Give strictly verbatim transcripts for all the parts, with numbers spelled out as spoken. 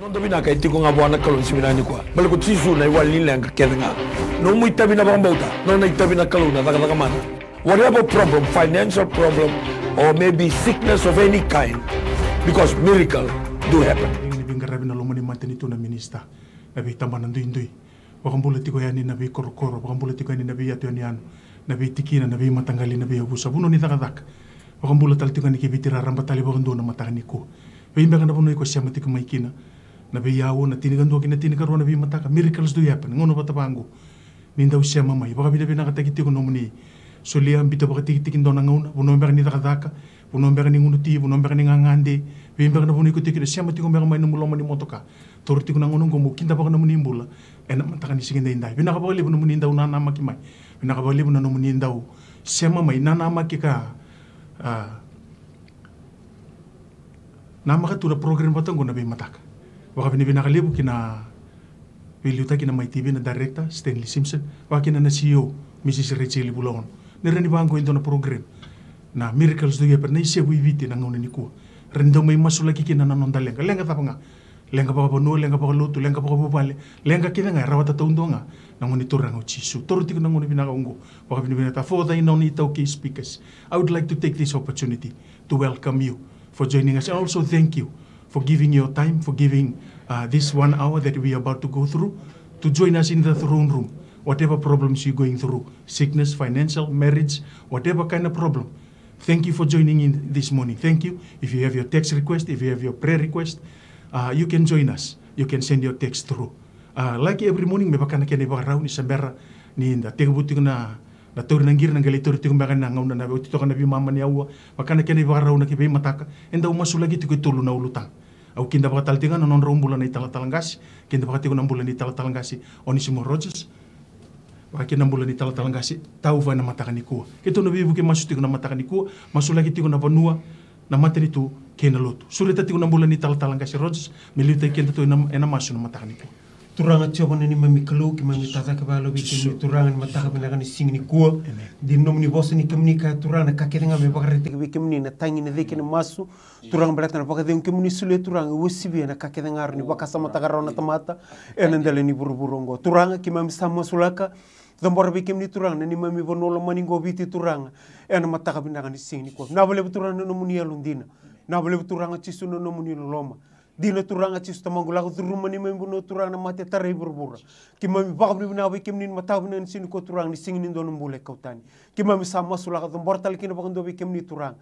Noda vinaka e tiko ga vua na Kalou ni siga vinaka nikua. Baleta ko Jisu na iwali ni leqa kece ga. Nomu itavi na vakabauta, nona itavi na Kalou na cakacaka mana. Whatever problem, financial problem, or maybe sickness of any kind, because miracle do happen. Ni veiqaravi na loma ni matanitu na minista, na veitabana duidui. Vakabula tiko yani na veikorokoro, vakabula tiko yani na veiyatu yanuyanu, na veitikina, na veimataqali, na veiyavusa, vanua ni cakacaka. Vakabula tale tiko yani ki Viti raraba tale vakadua na mataka nikua. Vei beka na vanua iko sema tiko mai kina, na veiyaua, na tinikadua ki na tinikarua na veimataka, miracles do happen, gauna vata vaqo. Ni dau sema mai, vakavinavinakataki tiko nomuni solia, biuta vakatikitiki dua na gauna, vanua beka ni cakacaka, vanua beka ni gunuti, vanua beka ni gagade, vei beka na vanua iko tiko kina, sema tiko beka mai nomu loma ni motoka. Toro tiko na gauna oqo meu kidavaka nomuni bula ena mataka ni siga edaidai. Vinaka vakalevu nomuni dau nanamaki mai. Vinaka vakalevu na nomuni dau sema mai, nanamaki ka, a, namaka tu na program vata oqo na veimataka. Vakavinavinaka levu ki na veiliutaki na Mai T V, na director Stanley Simpson, vakakina na C E O Mrs Rachel Vulaono. Ni rawa ni vaqo e dua na program na Miracles do Happen, na isevu i Viti na gauna nikua. Rawa ni dau mai masulaki kina na noda leqa. Leqa cava ga? Leqa vakavanua, leqa vakalotu, leqa vakavuvale, leqa kece ga e rawata taudua ga na Gone Turaga o Jisu. Toro tiko na gauna vinaka oqo, vakavinavinaka. For the non-iTaukei speakers, I would like to take this opportunity to welcome you for joining us, and also thank you for giving your time, for giving, uh, this one hour that we are about to go through, to join us in the throne room. Whatever problems you're going through, sickness, financial, marriage, whatever kind of problem, thank you for joining in this morning. Thank you. If you have your text request, if you have your prayer request, uh, you can join us. You can send your text through. Uh, like every morning, me vaka na kena ivakarau ni se bera ni da tekivu tiko na, na tauri na qiri, na qai lai tauri tiko beka na gauna na oti toka na veimama ni aua. Vaka na kena ivakarau na ki veimataka, e dau masulaki tiko e tolu na ulutaga. Au kidavaka tale tiko ga na nodrau bula na italatala qase, kidavaka tiko na bula ni talatala qase Onisimo Rogers, vakakina na bula ni talatala qase Tauva ena mataka nikua. Keitou na veivuke masu tiko na mataka nikua, masulaki tiko na vanua, na matanitu kei na lotu. Sureta tiko na bula ni talatala qase Rogers me liutaki kedatou ena, ena masu na mataka nikua. Turaga Jiova na neimami Kalou, keimami tacake vakayalo vei kemuni Turaga ni mataka vinaka ni siga nikua. Amen. Dina nomuni vosa ni kemuni kaya Turaga na ka kece ga me vakaraitaki vei kemuni na tagi, na cei kei na masu. Turaga baleta na vakacegu kemuni solia Turaga, e uasivia na ka kece ga rawa ni vakasamataka rawa na tamata ena dela ni vuravura oqo. Turaga keimami sa masulaka, cabora vei kemuni Turaga na neimami vanua lomani oqo Viti Turaga, ena mataka vinaka ni siga nikua. Vinaka vakalevu Turaga na nomuni yalodina. Vinaka vakalevu Turaga Jisu na nomuni loloma. Dina Turaga Jisu Tamaqu, lako curuma neimami vanua Turaga na mate e tarai vuravura. Keimami vakavinavinaka vei kemuni na mataka vinaka ni siga nikua Turaga, ni siga ni dua na bula e kau tani. Keimami sa masulaka, cabora tale kina vakadua vei kemuni Turaga.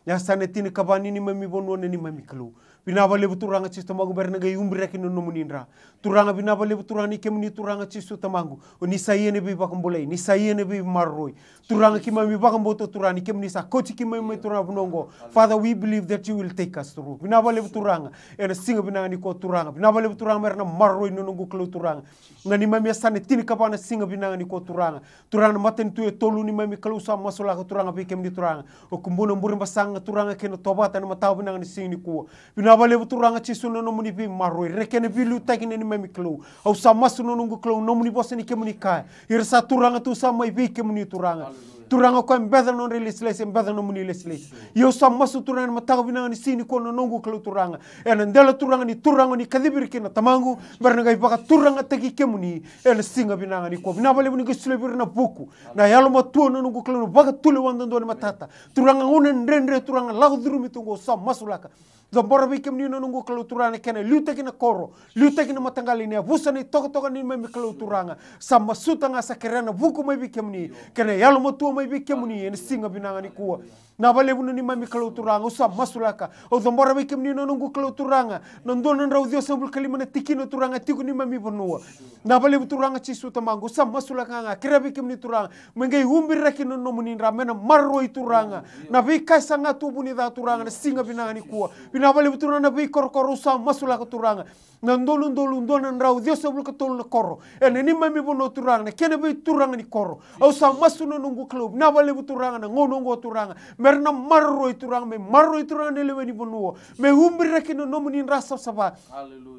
Yasana e tinikava ni neimami vanua na neimami Kalou. Vinaka vakalevu Turaga Jisu Tamaqu, me ra na qai ubiraki na nomuni dra. Turaga vinaka vakalevu Turaga ni kemuni Turaga Jisu Tamaqu, o ni sa ia na veivakabulai, ni sa ia na veimaroroi. Turaga keimami vakabauta Turaga ni kemuni sa kauti keimami mai Turaga vanua oqo. Father, we believe that you will take us through. Vinaka vakalevu Turaga ena siga vinaka nikua Turaga. Vinaka vakalevu Turaga me ra na maroroi na noqu Kalou Turaga. Na neimami yasana e tinikava na siga vinaka nikua Turaga. Turaga na matanitu e tolu neimami Kalou sa masulaka Turaga vei kemuni Turaga. O Kubuna, Burebasaga Turaga kei Natovata ena mataka vinaka ni siga nikua. Vinaka vakalevu Turaga Jisu na nomuni veimaroroi, ra kena veiliutaki na neimami Kalou. Au sa masu na noqu Kalou, nomuni vosa ni kemuni kaya, ira sa turaga tu sa mai vei kemuni Turaga. Turaga o koya e beca na nodra ilesilesi, e beca na nomuni ilesilesi. Ia au sa masu Turaga ena mataka vinaka ni siga nikua na noqu Kalou Turaga. Ena dela Turaga ni Turaga o ni kacivi ira kina Tamaqu, me ra na qai vakaturagataki kemuni ena siga vinaka nikua. Vinaka vakalevu ni qai solia vei ira na vuku, na yalomatua na noqu Kalou, na vakatulewa duadua ni matata. Turaga gauna dredre Turaga lako curumi tu oqo, au sa masulaka. Cabora vei kemuni na noqu Kalou Turaga na kena liutaki na koro, liutaki na mataqali, na yavusa, na itokatoka ni neimami Kalou Turaga. Sa masuta ga, sa kerea na vuku mai vei kemuni, kei na yalomatua mai vei kemuni ena siga vinaka nikua. Vinaka vakalevu na neimami Kalou Turaga, au sa masulaka. Au cabora vei kemuni na noqu Kalou Turaga na dua na drau ciwasagavulu ka lima na tikina Turaga e tiko neimami vanua. Vinaka vakalevu Turaga Jisu Tamaqu, au sa masulaka ga, kerea vei kemuni Turaga me qai ubiraki na nomuni dra, me na maroroi Turaga na veika e saga tu vu ni ca Turaga na siga vinaka nikua. Vinaka vakalevu Turaga na veikorokoro, au sa masulaka Turaga na udolu, udolu, dua na drau ciwasagavulu ka tolu na koro ena neimami vanua Turaga, na kena veituraga ni koro. Au sa masu na noqu Kalou, vinaka vakalevu Turaga na gauna oqo Turaga, Era na maroroi Turaga, me maroroi Turaga na lewe ni vanua, me ubiraki na nomuni dra savasava.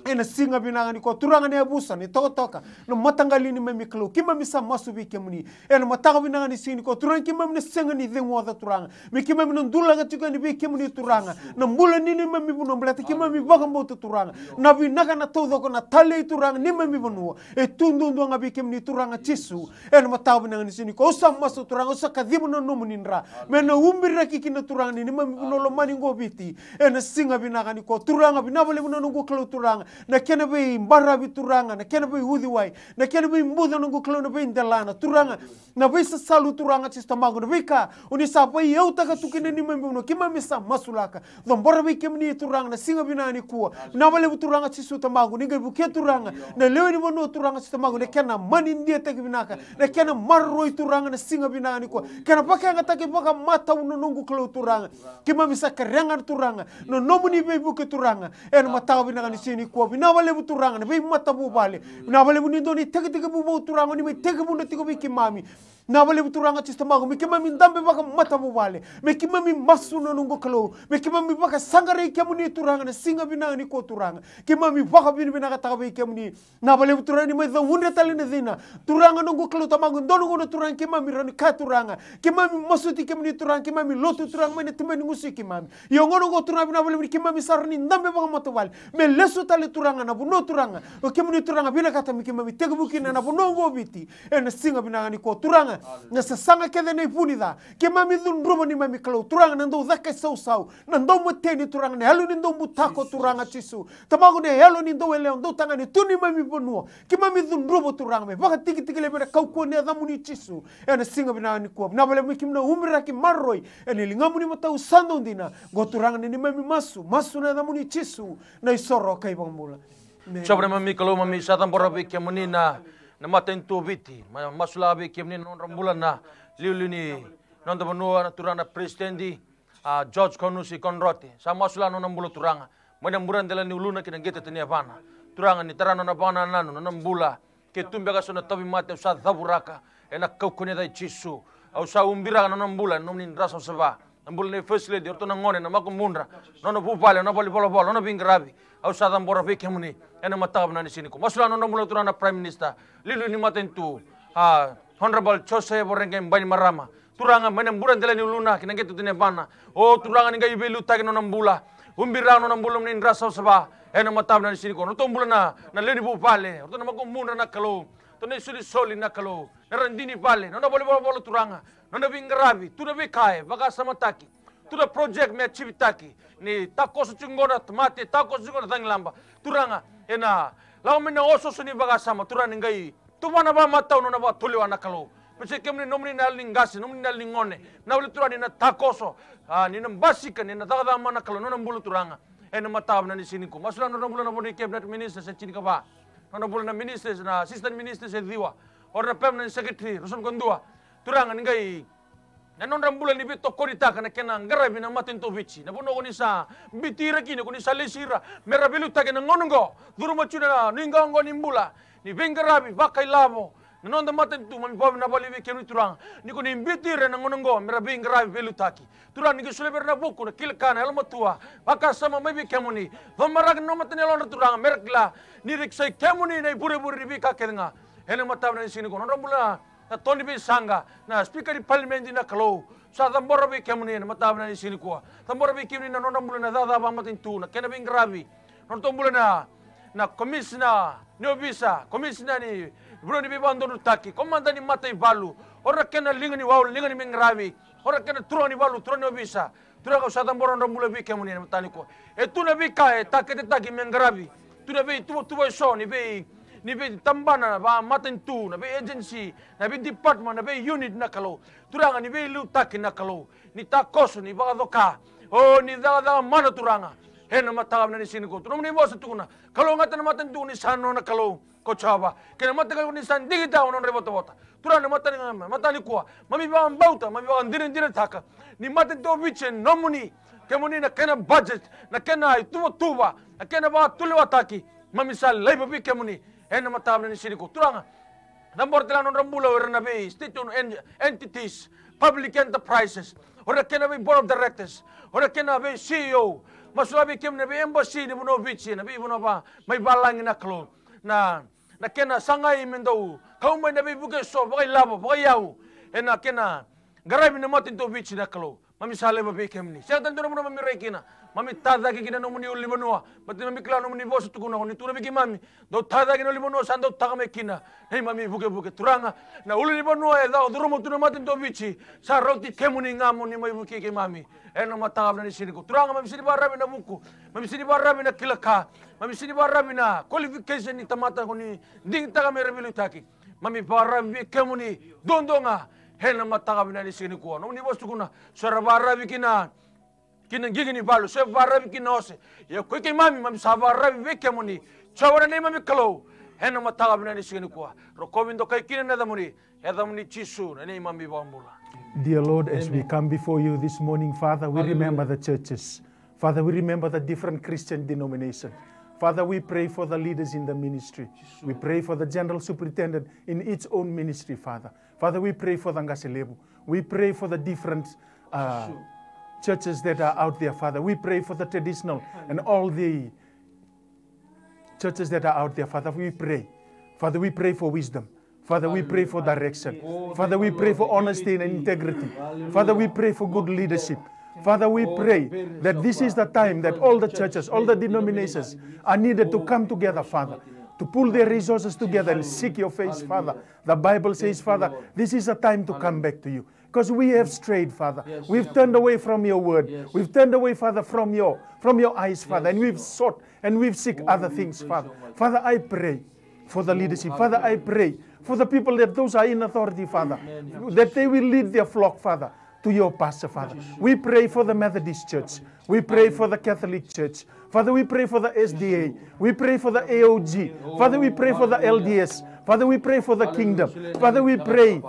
Ena siga vinaka nikua Turaga, na yavusa, na itokatoka, na mataqali ni neimami Kalou, keimami sa masu vei kemuni. Ena mataka vinaka ni siga nikua Turaga, keimami na sega ni ceguoca Turaga, me keimami na dulaka tiko yani vei kemuni Turaga na bula ni neimami vanua, baleta keimami vakabauta Turaga na vinaka, na taucoko, na talei Turaga ni neimami vanua e tu duadua ga vei kemuni Turaga Jisu. Ena mataka vinaka ni siga nikua au sa masu Turaga, au sa kaciva na nomuni dra me na ubiraki kina Turaga ni neimami vanua lomani qo o Viti. Ena siga vinaka nikua Turaga, vinaka vakalevu na noqu Kalou Turaga, na kena veibaravi Turaga, na kena veiuciwai, na kena veibuca noqu Kalou, na veidelana Turaga, na veisasalu Turaga Jisu tamaqu, na veika o ni sa veiyautaka tu kina neimami vanua, keimami sa masulaka. Cabora vei kemuni Turaga na siga vinaka nikua. Vinaka vakalevu Turaga Jisu tamaqu, ni qai vukea Turaga na lewe ni vanua Turaga Jisu tamaqu, na kena manidiataki vinaka, na kena maroroi Turaga na siga vinaka nikua, kena vakayagataki vakamatau na noqu Kalou Turaga. Keimami sa kerea ga Turaga na nomuni veivuke Turaga. Ena mataka vinaka ni siga nikua vinaka vakalevu Turaga na veimatavuvale, vinaka vakalevu ni dua na itekitekivu vou Turaga o ni mai tekivuna tiko vei keimami. Vinaka vakalevu Turaga Jisu tamaqu, me keimami dabe vakamatavuvale, me keimami masu na noqu Kalou, me keimami vakasaqarai kemuni Turaga na siga vinaka nikua Turaga. Keimami vakavinavinakataka vei kemuni. Vinaka vakalevu Turaga ni mai caudre tale na cina Turaga noqu Kalou tamaqu, e dua na gauna Turaga keimami rawa ni kaya Turaga, keimami masuti kemuni Turaga, keimami lotu Turaga mai na tebe ni gusu i keimami. Ia gauna oqo Turaga vinaka vakalevu ni keimami sa rawa ni dabe vakamatavuvale me lesu tale Turaga na vanua Turaga o kemuni Turaga vinakata me keimami tekivu kina na vanua oqo o Viti. Ena siga vinaka nikua Turaga, na sasaga kece, na ivu ni ca, keimami cudruva neimami Kalou Turaga, na dau caka isausau, na dau mateni Turaga, na yalo ni dau butako Turaga Jisu tamaqu, na yalo ni dau yalewa, dau tagane tu neimami vanua. Keimami cudruva Turaga me vakatikitiki laivi ena kaukauwa ni yacamuni Jisu. Ena siga vinaka nikua vinaka vakalevu me keimami na ubiraki maroroi ena ligamuni matau sa dau dina. Qo Turaga na neimami masu, masu ena yacamuni Jisu, na iSoro kei Vakabula. Emeni. Jiova neimami Kalou, keimami sa cabora vei kemuni na, na matanitu o Viti. Ma, masulaka vei kemuni na nodra bula na liuliu ni noda vanua na Turaga na Peresitedi, a, George Kaunusi Konrote. Sa masulaka na nona bula Turaga mai na buradela ni uluna ki na qete tani yavana. Turaga ni tara na nona vakanananu, na nona bula. Ke tu beka so na tauvimate au sa cavuraka ena kaukauwa ni yaca i Jisu. Au sa ubiraka na nona bula ena nomuni dra savasava. Na bula nei First Lady, o ratou na gone, na makubudra, na nona vuvale, na nona valenivolavola, na nona veiqaravi. Au sa cabora vei kemuni ena mataka vinaka ni siga nikua. Masulaka na nodra bula Turaga na Prime Minister, liuliu ni matanitu, a, Honourable Joseph Voreqe Bainimarama. Turaga mai na buradela ni uluna ki na qete tani yavana. O Turaga ni qai veiliutaki na nona bula. Ubiraka na nona bula ena nomuni dra savasava ena mataka vinaka ni siga nikua. Na nodratou bula na, na lewe ni vuvale, o ratou na makubudra na Kalou. Ratou na isolisoli na Kalou, na radini vale, na nona valenivolavola Turaga, na nona veiqaravi, tu na veika e vakasamataki, tu na project me achievetaki. Ni takoso tiko qo na tamate, takoso tiko qo na cagilaba. Turaga, ena lako mai na osooso ni vakasama Turaga ni qai tuvana vakamatau na nona vakatulewa na Kalou. Me se kemuni, nomuni na yalo ni qase, nomuni na yalo ni gone. Na vale Turaga ni na takoso, a, ni na basika, ni na cakacaka mai na Kalou na nona bula Turaga. Ena mataka vinaka ni siga nikua masulaka na nodra bula na vodo ni cabinet ministers e tinikava. Na nodra bula na ministers, na assistant ministers e ciwa, o ira na permanent secretary ruasagavulu ka dua. Turaga ni qai na nodra bula ni veitokonitaka na kena qaravi na matanitu o Viti, na vanua ko ni sa biuti ira kina, ko ni sa lesi ira me ra veiliutaki ena gauna oqo. Curuma tu na nuiqawaqawa ni bula ni veiqaravi vakailavo na noda matanitu. Keimami vakavinavinaka vei kemuni Turaga ni ko ni biuti ira ena gauna oqo me ra veiqaravi, veiliutaki. Turaga ni qai solia vei ira na vuku, na kila ka, na yalomatua, vakasama mai vei kemuni. Camaraki na matani yalodra Turaga me ra kila ni reki sai kemuni na ivurevure ni veika kece ga. Ena mataka vinaka ni siga nikua na nodra bula na toni veisaqa, na speaker ni palimedi na Kalou, sa cabora vei kemuni ena mataka vinaka ni siga nikua. Cabora vei kemuni na nodra bula na cakacaka vakamatanitu, na kena veiqaravi. Na nodratou bula na, na komisina ni ovisa, komisina ni vanua ni veivakadodonutaki, komada ni mataivalu, o ira na kena liga ni wau, liga ni veiqaravi, o ira na kena turaga ni valu, turaga ni ovisa. Turaga au sa cabora na nodra bula vei kemuni ena mataka nikua. E tu na veika e taketetaki me qaravi. Tu na veituvatuva eso ni vei, ni veitabana vakamatanitu, na vei agency, na vei department, na vei unit na Kalou. Turaga ni veiliutaki na Kalou, ni takoso, ni vakacoka, o ni cakacaka mana Turaga. Ena mataka vinaka ni siga nikua Turaga, nomuni vosa tukuna, kalougata na matanitu ni sa nona Kalou ko Jiova, kei na mataqali ko ni sa digitaka na nodra ivotavota. Turaga na mataka, mataka nikua keimami vakabauta, keimami vakadinadinataka ni matanitu o Viti e nomuni. Kemuni na kena budget, na kena ituvatuva, na kena vakatulewataki, keimami sa laiva vei kemuni. Ena mataka vinaka ni siga nikua Turaga, cabora tale ga na nodra bula o ira na vei state owned en-, entities, public enterprises, O ira kena vei board of directors, o ira kena vei C E O. Masulaka vei kemuni na vei embassy ni vanua o Viti, na vei vanua va mai valagi na Kalou. Na, na kena sagai me dau kau mai na veivuke eso vakailavo, vakaiyau. Ena kena qaravi na matanitu o Viti na Kalou. Mami sa laiva vei kemuni. Sega tale dua na vanua mami rai kina. Mami tacake kina na nomuni ulunivanua. Baleta ni mami kila na nomuni vosa tukuna, ni tukuna vei keimami. Dou tacake na ulunivanua sa dou taka mai kina. Neimami vukevuke Turaga. Na ulunivanua e dau curuma tu na matanitu o Viti. Sa rauti kemuni ga moni mai vukei keimami. Ena mataka vinaka ni siga nikua. Turaga, mami sega ni vakararavi na vuku. Mami sega ni vakararavi na kila ka. Mami sega ni vakararavi na qualification ni tamata ko ni digitaka me ra veiliutaki. Mami vakararavi vei kemuni duadua ga. Ena mataka vinaka ni siga nikua. Nomuni vosa tukuna. So era vakararavi kina, kina qiqi ni valu. So era vakararavi kina ose. Ia ko i keimami, mami sa vakararavi vei kemuni. Jiova na neimami Kalou. Ena mataka vinaka ni siga nikua. Rokovi dokai kina na yacamuni. Yacamuni Jisu, na neimami iVakabula. Dear Lord, as we come before you this morning, Father, we remember the churches. Father, we remember the different Christian denomination. Father, we pray for the leaders in the ministry. We pray for the general superintendent in its own ministry, Father. Father, we pray for the Qase Levu. We pray for the different uh, churches that are out there, Father. We pray for the traditional and all the churches that are out there, Father, we pray. Father, we pray for wisdom. Father, we pray for direction. Father, we pray for honesty and integrity. Father, we pray for good leadership. Father, we pray that this is the time that all the churches, all the denominations are needed to come together, Father, to pull their resources together and seek your face, Father. The Bible says, Father, this is a time to come back to you. Because we have strayed, Father. We've turned away from your word. We've turned away, Father, from your from your eyes, Father. And we've sought and we've seek other things, Father. Father, I pray for the leadership. Father, I pray for the people that those are in authority, Father, that they will lead their flock, Father, to your pasture, Father. We pray for the Methodist Church. We pray for the Catholic Church. Father, we pray for the S D A. We pray for the A O G. Father, we pray for the L D S. Father, we pray for the kingdom. Father, we pray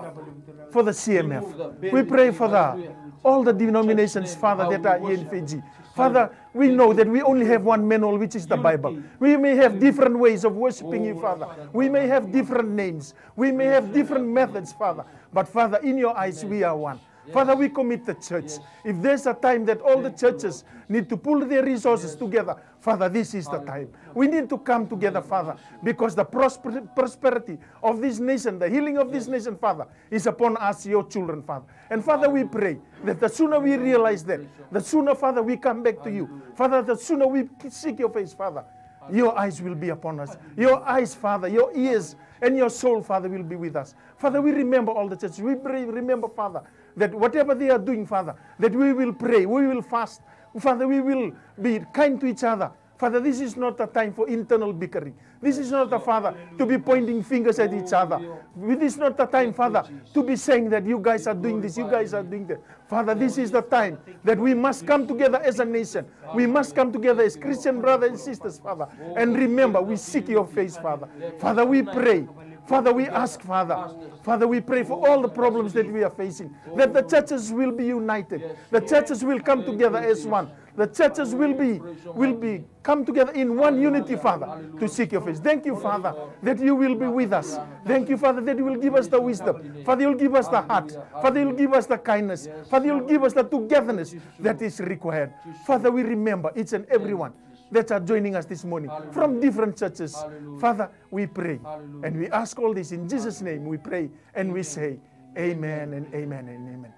for the C M F. We pray for the all the denominations, Father, that are here in Fiji. Father, we know that we only have one manual, which is the Bible. We may have different ways of worshiping you, Father. We may have different names. We may have different methods, Father. But Father, in your eyes, we are one. Father, we commit the church. If there's a time that all the churches need to pull their resources together, Father, this is the time. We need to come together, Father, because the prosper- prosperity of this nation, the healing of this nation, Father, is upon us, your children, Father. And Father, we pray that the sooner we realize that, the sooner, Father, we come back to you. Father, the sooner we seek your face, Father, your eyes will be upon us. Your eyes, Father, your ears, and your soul, Father, will be with us. Father, we remember all the churches. We pray, remember, Father, that whatever they are doing, Father, that we will pray, we will fast. Father, we will be kind to each other. Father, this is not a time for internal bickering. This is not a, Father, to be pointing fingers at each other. This is not a time, Father, to be saying that you guys are doing this, you guys are doing that. Father, this is the time that we must come together as a nation. We must come together as Christian brothers and sisters, Father. And remember, we seek your face, Father. Father, we pray. Father, we ask, Father. Father, we pray for all the problems that we are facing, that the churches will be united. The churches will come together as one. The churches will be will be come together in one unity, Father, to seek your face. Thank you, Father, that you will be with us. Thank you, Father, that you will give us the wisdom. Father, you'll give us the heart. Father, you'll give us the kindness. Father, you'll give us the togetherness that is required. Father, we remember each and every one that are joining us this morning from different churches. Father, we pray and we ask all this in Jesus' name. We pray and we say, Amen and amen and amen.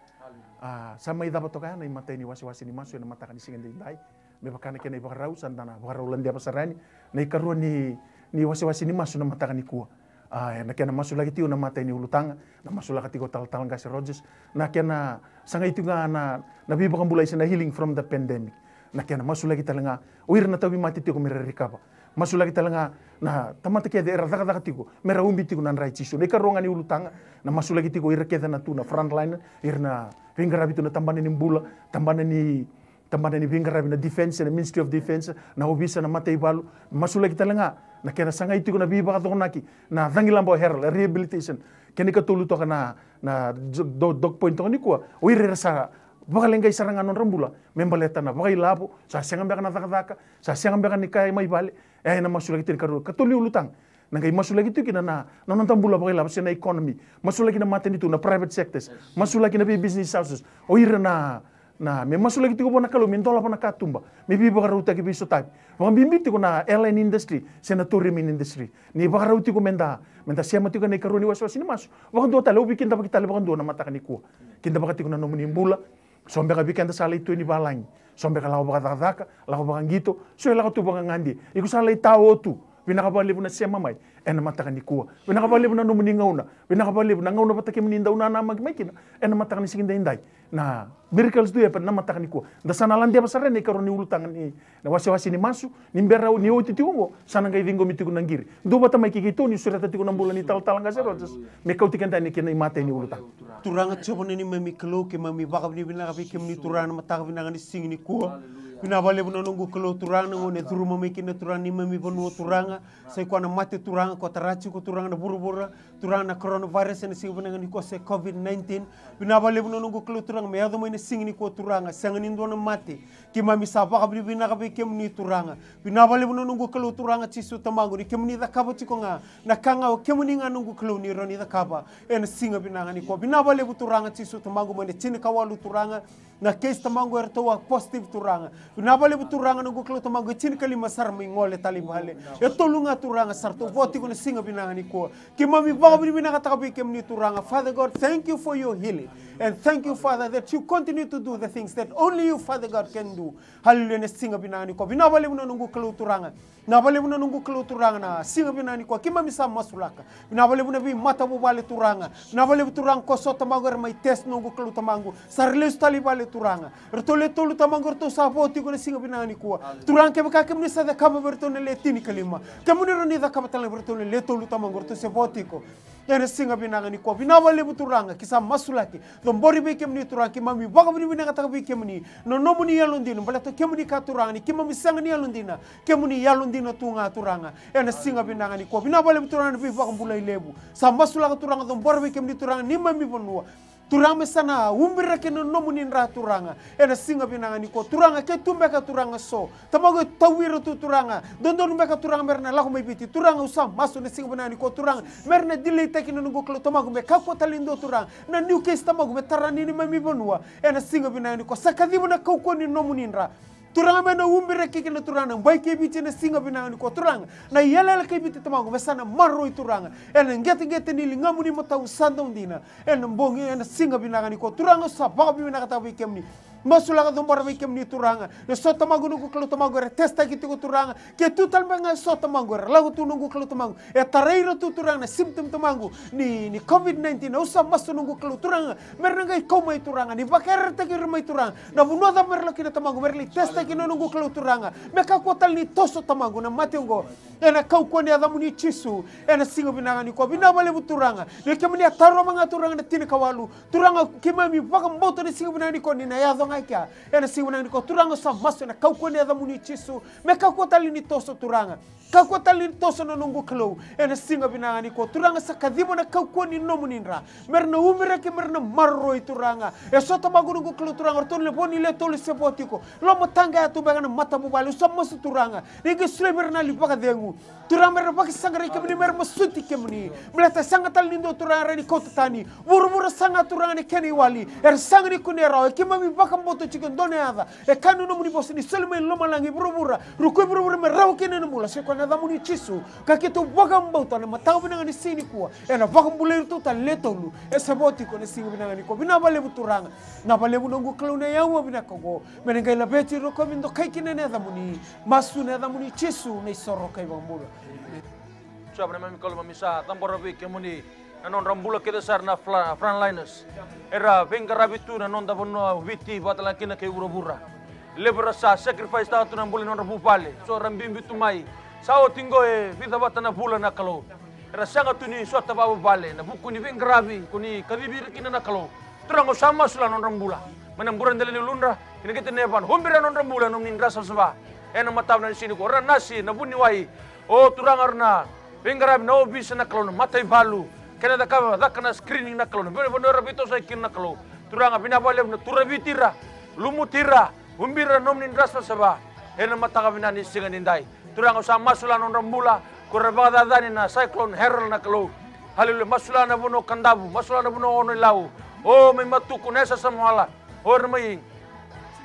A, sa mai cava toka ya na imatai ni wasewase ni masu ena mataka ni siga daidai. Me vaka na kena ivakarau, sa da na vakarau ladeva sara yani na ikarua ni, ni wasewase ni masu na mataka nikua. A, ena kena masulaki tiko na imatai ni ulutaga, na masulaka tiko Talatala Qase Rogers, na kena sagai tiko ga na, na veivakabulai se na healing from the pandemic. Na kena masulaki tale ga o ira na tauvimate tiko me ra rikava. Masulaki tale ga na tamata kece era cakacaka tiko me ra ubi tiko na dra i Jisu. Na ikarua ga ni ulutaga, na masulaki tiko ira kece na tu na frontline, ira na veiqaravi tu na tabana ni bula, tabana ni tabana ni veiqaravi na defense, na Ministry of Defense, na ovisa, na mataivalu. Masulaki tale ga na kena sagai tiko na veivakacokonaki na cagilaba o Harold, a rehabilitation. Kena ikatolu toka na, na do, dock point toka nikua, o ira era sa vakaleqai sara ga nodra bula me baleta na vakailavo, sa sega beka na cakacaka, sa sega beka ni kaya mai vale. E, na masulaki tiko ni karua, katolu ni ulutaga. Na qai masulaki tiko kina na, na noda bula vakailavo se na economy. Masulaki na matanitu, na private sectors. Masulaki na vei business houses. O ira na, na, me masulaki tiko vua na Kalou, me dolava na katuba. Me veivakarautaki, veisotavi. Vakabibi tiko na airline industry, se na tourism industry. Ni vakarau tiko meda, meda sema tiko ena ikarua ni wasewase ni masu. Vakadua tale, au veikidavaki tale vakadua na mataka nikua. Kidavaka tiko na nomuni bula. So beka vei keda sa lai tu ena valagi. So beka lako vakacakacaka, lako vakaqito, so e lako tu vakagade. Iko sa lai taotu. Vinaka vakalevu na sema mai ena mataka nikua. Vinaka vakalevu na nomuni gauna. Vinaka vakalevu na gauna vata kemuni dau nanamaki mai kina ena mataka ni siga daidai. Na miracles do happen na mataka nikua. Da sa na ladeva sara ena ikarua ni ulutaga ni, na wasewase ni masu, ni bera ni oti tiko oqo, sa na qai ciqomi tiko na qiri. Dua vata mai kei keitou ni sureta tiko na bula ni talatala qase Rogers. Me kauti keda yani kina imatai ni ulutaga. Turaga Jiova na neimami Kalou, keimami vakavinavinaka vei kemuni Turaga na mataka vinaka ni siga nikua. Vinaka vakalevu na noqu Kalou Turaga na gauna e curuma mai kina Turaga neimami vanua Turaga. Sa i koya na mate Turaga, ko tara tiko Turaga na vuravura. Turaga na coronavirus ena siga vinaka nikua se COVID nineteen. Vinaka vakalevu na noqu Kalou Turaga me yaco mai na siga nikua Turaga. Sega ni dua na mate. Keimami sa vakavinavinaka vei kemuni Turaga. Vinaka vakalevu na noqu Kalou Turaga Jisu Tamaqu ni kemuni cakava tiko ga na ka ga o kemuni ga noqu Kalou ni rawa ni cakava. Ena siga vinaka nikua. Vinaka vakalevu Turaga Jisu Tamaqu mai na tinikawalu Turaga. Na case Tamaqu eratou a positive Turaga. Vinaka vakalevu Turaga noqu Kalou Tamaqu e tinikalima sara mai gole tale i vale. E tolu ga Turaga sa ratou vo tiko na siga vinaka nikua. Keimami vakavinavinakataka vei kemuni Turaga. Father God, thank you for your healing. And thank you, Father, that you continue to do the things that only you, Father God, can do. Hallelujah, na siga vinaka nikua. Vinaka vakalevu na noqu Kalou Turaga. Vinaka vakalevu na noqu Kalou Turaga na siga vinaka nikua. Keimami sa masulaka. Vinaka vakalevu na veimatavuvale Turaga. Vinaka vakalevu Turaga ko so Tamaqu era mai test noqu Kalou Tamaqu. Sa ra lesu tale i vale Turaga. Eratou le tolu Tamaqu eratou sa vo tiko na siga vinaka nikua. Turaga kevaka kemuni sa cakava vei iratou na le tinikalima. Kemuni rawa ni cakava tale vei iratou na le tolu Tamaqu eratou se vo tiko. Ena siga vinaka nikua. Vinaka vakalevu Turaga, ke sa masulaki. Cabori vei kemuni Turaga, keimami vakavinavinakataka vei kemuni. Na nomuni yalodina, baleta o kemuni ka Turaga, ni keimami sega ni yalodina. Kemuni yalodina tu ga Turaga. Ena siga vinaka nikua. Vinaka vakalevu Turaga na veivakabulai levu. Sa masulaka Turaga, cabora vei kemuni Turaga, neimami vanua. Turaga me sa na ubira kina na nomuni dra Turaga. Ena siga vinaka nikua Turaga, ke tu beka Turaga so. Tamaqu e tauvi ira tu Turaga. Dodonu beka Turaga mera na lako mai Viti. Turaga au sa masu na siga vinaka nikua Turaga. Mera na delay taki na noqu Kalou Tamaqu me kakua tale ni dua Turaga. Na new case Tamaqu me tara ni neimami vanua. Ena siga vinaka nikua sa kaciva na kaukauwa ni nomuni dra. Turaga me na ubira kina Turaga na bai kei Viti na siga vinaka nikua Turaga. Na iyalayala kei Viti Tamaqu me sa na maroroi Turaga. Ena qeteqete ni ligamuni matau sa dau dina. Ena bogi ena siga vinaka nikua Turaga au sa vakavinavinakataka vei kemuni. Masulaka cabora vei kemuni Turaga. E so Tamaqu noqu Kalou Tamaqu era testaki tiko Turaga. Ke tu tale mai ga e so Tamaqu era lako tu noqu Kalou Tamaqu. E tarai ira tu Turaga na symptom Tamaqu ni, ni COVID nineteen. Au sa masu noqu Kalou Turaga. Mera na qai kau mai Turaga. Ni vakayarayarataki ira mai Turaga. Na vanua cava mera lako kina Tamaqu. Mera lai testaki na noqu Kalou Turaga. Me kakua tale ni toso Tamaqu na mate oqo. Ena kaukauwa ni yacamuni Jisu. Ena siga vinaka nikua. Vinaka vakalevu Turaga. Ni kemuni a tarova ga Turaga na tinikawalu. Turaga keimami vakabauta na siga vinaka nikua ni na yaco ga i kea. Ena siga vinaka nikua Turaga sa masu ena kaukauwa ni yacamuni Jisu. Me kakua tale ni toso Turaga. Kakua tale ni toso na noqu Kalou. Ena siga vinaka nikua Turaga sa kaciva na kaukauwa ni nomuni dra. Mera na ubiraki mera na maroroi Turaga. E so Tamaqu noqu Kalou Turaga. Ratou na vo ni le tolu se vo tiko. Loma taqaya tu beka na matavuvale. Au sa masu Turaga. Ni qai solia vei ira na yali vakacegu. Turaga mera vakasaqarai kemuni mera masuti kemuni. Baleta sega tale ni dua Turaga era ni kauta tani. Vuravura saga Turaga ni kena iwali. Era saga ni kunea rawa. E keimami vakabauta tiko e dua na yaca. E kaya na nomuni vosa ni soli mai lomalagi vuravura. Rukui vuravura me rawa kina na bula. Se koya na yacamuni Jisu. Ka keitou vakabauta na mataka vinaka ni siga nikua. Ena vakabulai iratou tale le tolu. E sa vo tiko na siga vinaka nikua. Vinaka vakalevu Turaga. Vinaka vakalevu noqu Kalou na yaua vinaka oqo. Me na qai laveti ira o koya me dokai kina na yacamuni. Masu na yacamuni Jisu na isoro kai vakabula. Jiova na neimami Kalou, mami sa cabora vei kemuni na nodra bula kece sara na fla-, frontliners. Era veiqaravi tu na noda vanua o Viti vata tale ga kina kei vuravura. Levu era sa sacrifice taka tu na bula ni nodra vuvale. So era biubiu tu mai. Sa oti oqo e vica vata na vula na Kalou. Era sega tu ni sota vakavuvale ena vuku ni veiqaravi ko ni kacivi ira kina na Kalou. Turaga au sa masu la nodra bula. Mai na bura dela ni uludra kina kete na yavana. Ubira nodra bula ena nomuni dra savasava. Ena mataka vinaka ni siga nikua. Era na nasi, na vuniwai. O Turaga era na veiqaravi na ovisa na Kalou, na mataivalu. Kena cakava, caka na screening na Kalou. Na veivanua era veitosoyaki kina na Kalou. Turaga vinaka vakalevu na turaviti ira. Lumuti ira. Ubira nomuni dra savasava. Ena mataka vinaka ni siga nidai. Turaga au sa masu la nodra bula. Ko ira vakacacani na Cyclone Harold na Kalou. Haleluya. Masula na vanua o Kadavu, masula na vanua o Ono-i-Lau. O mai Matuku, na yasayasa Moala. O ira mai,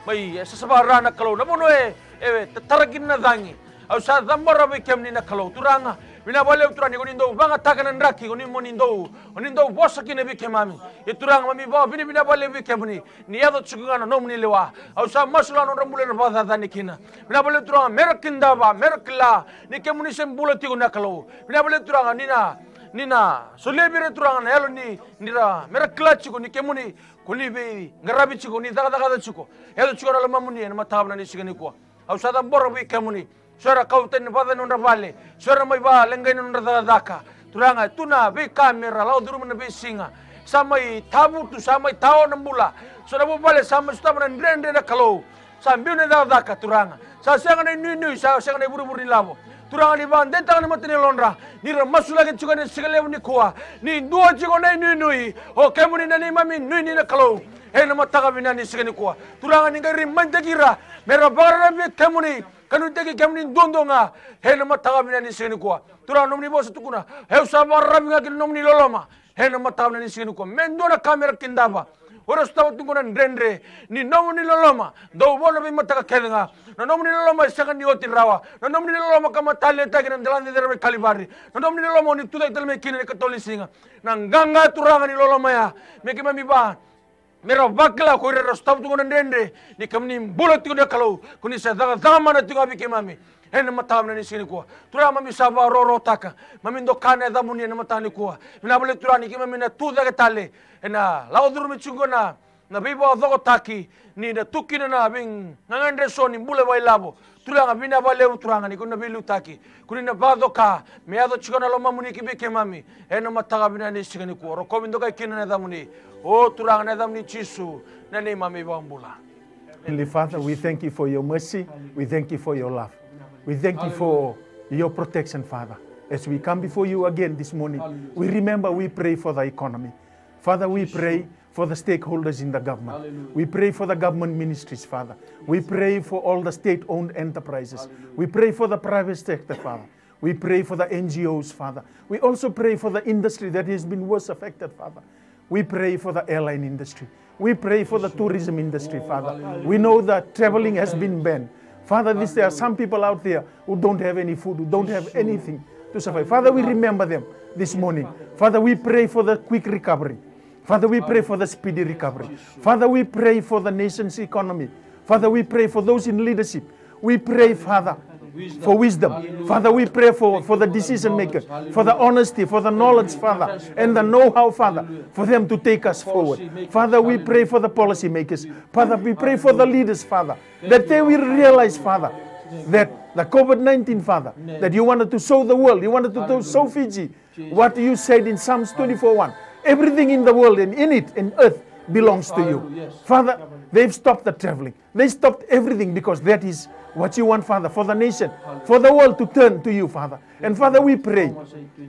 mai yasayasa Vara na Kalou. Na vanua e, e tatara kina na cagi. Au sa cabora vei kemuni na Kalou. Turaga, vinaka vakalevu Turaga ni ko ni dau vagataka na draki, ko ni mo ni dau, ko ni dau vosa kina vei keimami. Ia Turaga, mami vakavinavinaka vakalevu vei kemuni. Ni yaco tiko ga na nomuni lewa. Au sa masula na nodra bula era vakacacani kina. Vinaka vakalevu Turaga, mera kidava, mera kila ni kemuni se bula tiko na Kalou. Vinaka vakalevu Turaga, ni na, ni na solia vei ira Turaga na yalo ni, ni ra, mera kila tiko ni kemuni, ko ni veiqaravi tiko, ni cakacaka tiko. Yaco tiko na lomamuni ena mataka vinaka ni siga nikua. Au sa cabora vei kemuni. So era kau tani vata ni nodra vale. So era mai vakaleqai na nodra cakacaka. Turaga, e tu na veika mera lako curuma na veisiga. Sa mai tavutu, sa mai tao na bula. So na vuvale sa mai sotava na dredre na Kalou. Sa biu na cakacaka, Turaga. Sa sega na inuinui, sa sega na ivurevure ni lavo. Turaga, ni vakadeitaka na mata ni yalodra. Ni ra masulaki tiko ena siga levu nikua. Ni dua tiko na inuinui. O kemuni na neimami inuinui na Kalou. Ena mataka vinaka ni siga nikua. Turaga, ni qai rimaitaki ira. Mera vakararavi vei kemuni. Ka nuitaki kemuni duadua ga ena mataka vinaka ni siga nikua. Turaga, nomuni vosa tukuna, au sa vakararavi ga ki na nomuni loloma ena mataka vinaka ni siga nikua. Me dua na ka mera kidava. O ira sotava tu qo na dredre ni nomuni loloma, dau vo na veimataka kece ga. Na nomuni loloma e sega ni oti rawa. Na nomuni loloma ka mataletaki na dela cecere mai Kalivari. Na nomuni loloma o ni tucake tale mai kina ena ikatolu ni siga. Na qaqa, Turaga, ni loloma ya me keimami va Mera vakila ko ira era sotava tu qo na dredre, ni kemuni bula tiko na Kalou, ko ni sa cakacaka mana tiko ga vei keimami. Ena mataka vinaka ni siga nikua. Turaga, mami sa vakarorotaka, mami doka na yacamuni ena mataka nikua. Vinaka vakalevu Turaga ni keimami na tucake tale. Ena lako curumi tiko na, na veivakacokotaki, ni na tu kina na veigagadre eso ni bula vakailavo. Turaga, vinaka vakalevu Turaga ni ko na veiliutaki. Ko ni na vakacoka me yaco tiko na lomamuni ki vei keimami. Ena mataka vinaka ni siga nikua, rokovi dokai kina na yacamuni. O Turaga, na yacamuni Jisu, na neimami iVakabula. Heavenly Father, we thank you for your mercy. We thank you for your love. We thank you for your protection, Father. As we come before you again this morning, we remember, we pray for the economy. Father, we pray for the stakeholders in the government. We pray for the government ministries, Father. We pray for all the state-owned enterprises. We pray for the private sector, Father. We pray for the N G Os, Father. We also pray for the industry that has been worst affected, Father. We pray for the airline industry. We pray for the tourism industry, Father. We know that traveling has been banned. Father, this, there are some people out there who don't have any food, who don't have anything to survive. Father, we remember them this morning. Father, we pray for the quick recovery. Father, we pray for the speedy recovery. Father, we pray for the nation's economy. Father, we pray for those in leadership. We pray, Father, for wisdom. Father, we pray for, for the decision makers, for the honesty, for the knowledge, Father, and the know-how, Father, for them to take us forward. Father, we pray for the policy makers. Father, we pray for the leaders, Father, that they will realize, Father, that the COVID nineteen, Father, that you wanted to show the world, you wanted to show Fiji, what you said in Psalms twenty-four one. Everything in the world and in it and earth belongs to you. Father, they've stopped the traveling. They stopped everything because that is what you want, Father, for the nation, for the world to turn to you, Father. And Father, we pray.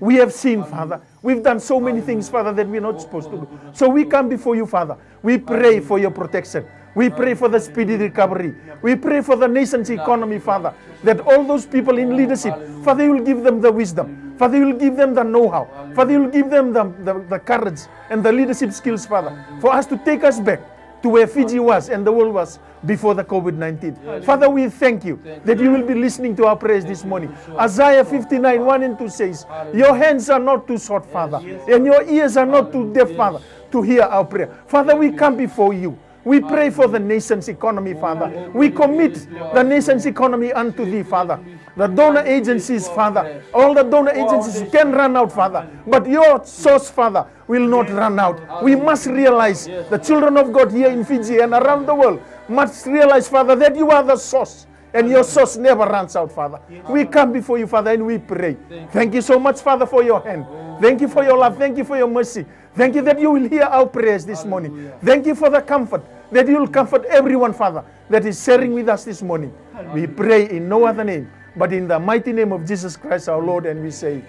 We have seen, Father. We've done so many things, Father, that we're not supposed to do. So we come before you, Father. We pray for your protection. We pray for the speedy recovery. We pray for the nation's economy, Father, that all those people in leadership, Father, you will give them the wisdom. Father, you will give them the know-how. Father, you will give them the, the, the courage and the leadership skills, Father, for us to take us back to where Fiji was and the world was before the COVID nineteen. Father, we thank you that you will be listening to our prayers this morning. Isaiah fifty-nine, one and two says, your hands are not too short, Father, and your ears are not too deaf, Father, to hear our prayer. Father, we come before you. We pray for the nation's economy, Father. We commit the nation's economy unto thee, Father. The donor agencies, Father. All the donor agencies can run out, Father. But your source, Father, will not run out. We must realize, the children of God here in Fiji and around the world must realize, Father, that you are the source. And your source never runs out, Father. We come before you, Father, and we pray. Thank you so much, Father, for your hand. Thank you for your love. Thank you for your mercy. Thank you that you will hear our prayers this morning. Thank you for the comfort, that you will comfort everyone, Father, that is sharing with us this morning. We pray in no other name but in the mighty name of Jesus Christ our Lord, and we say,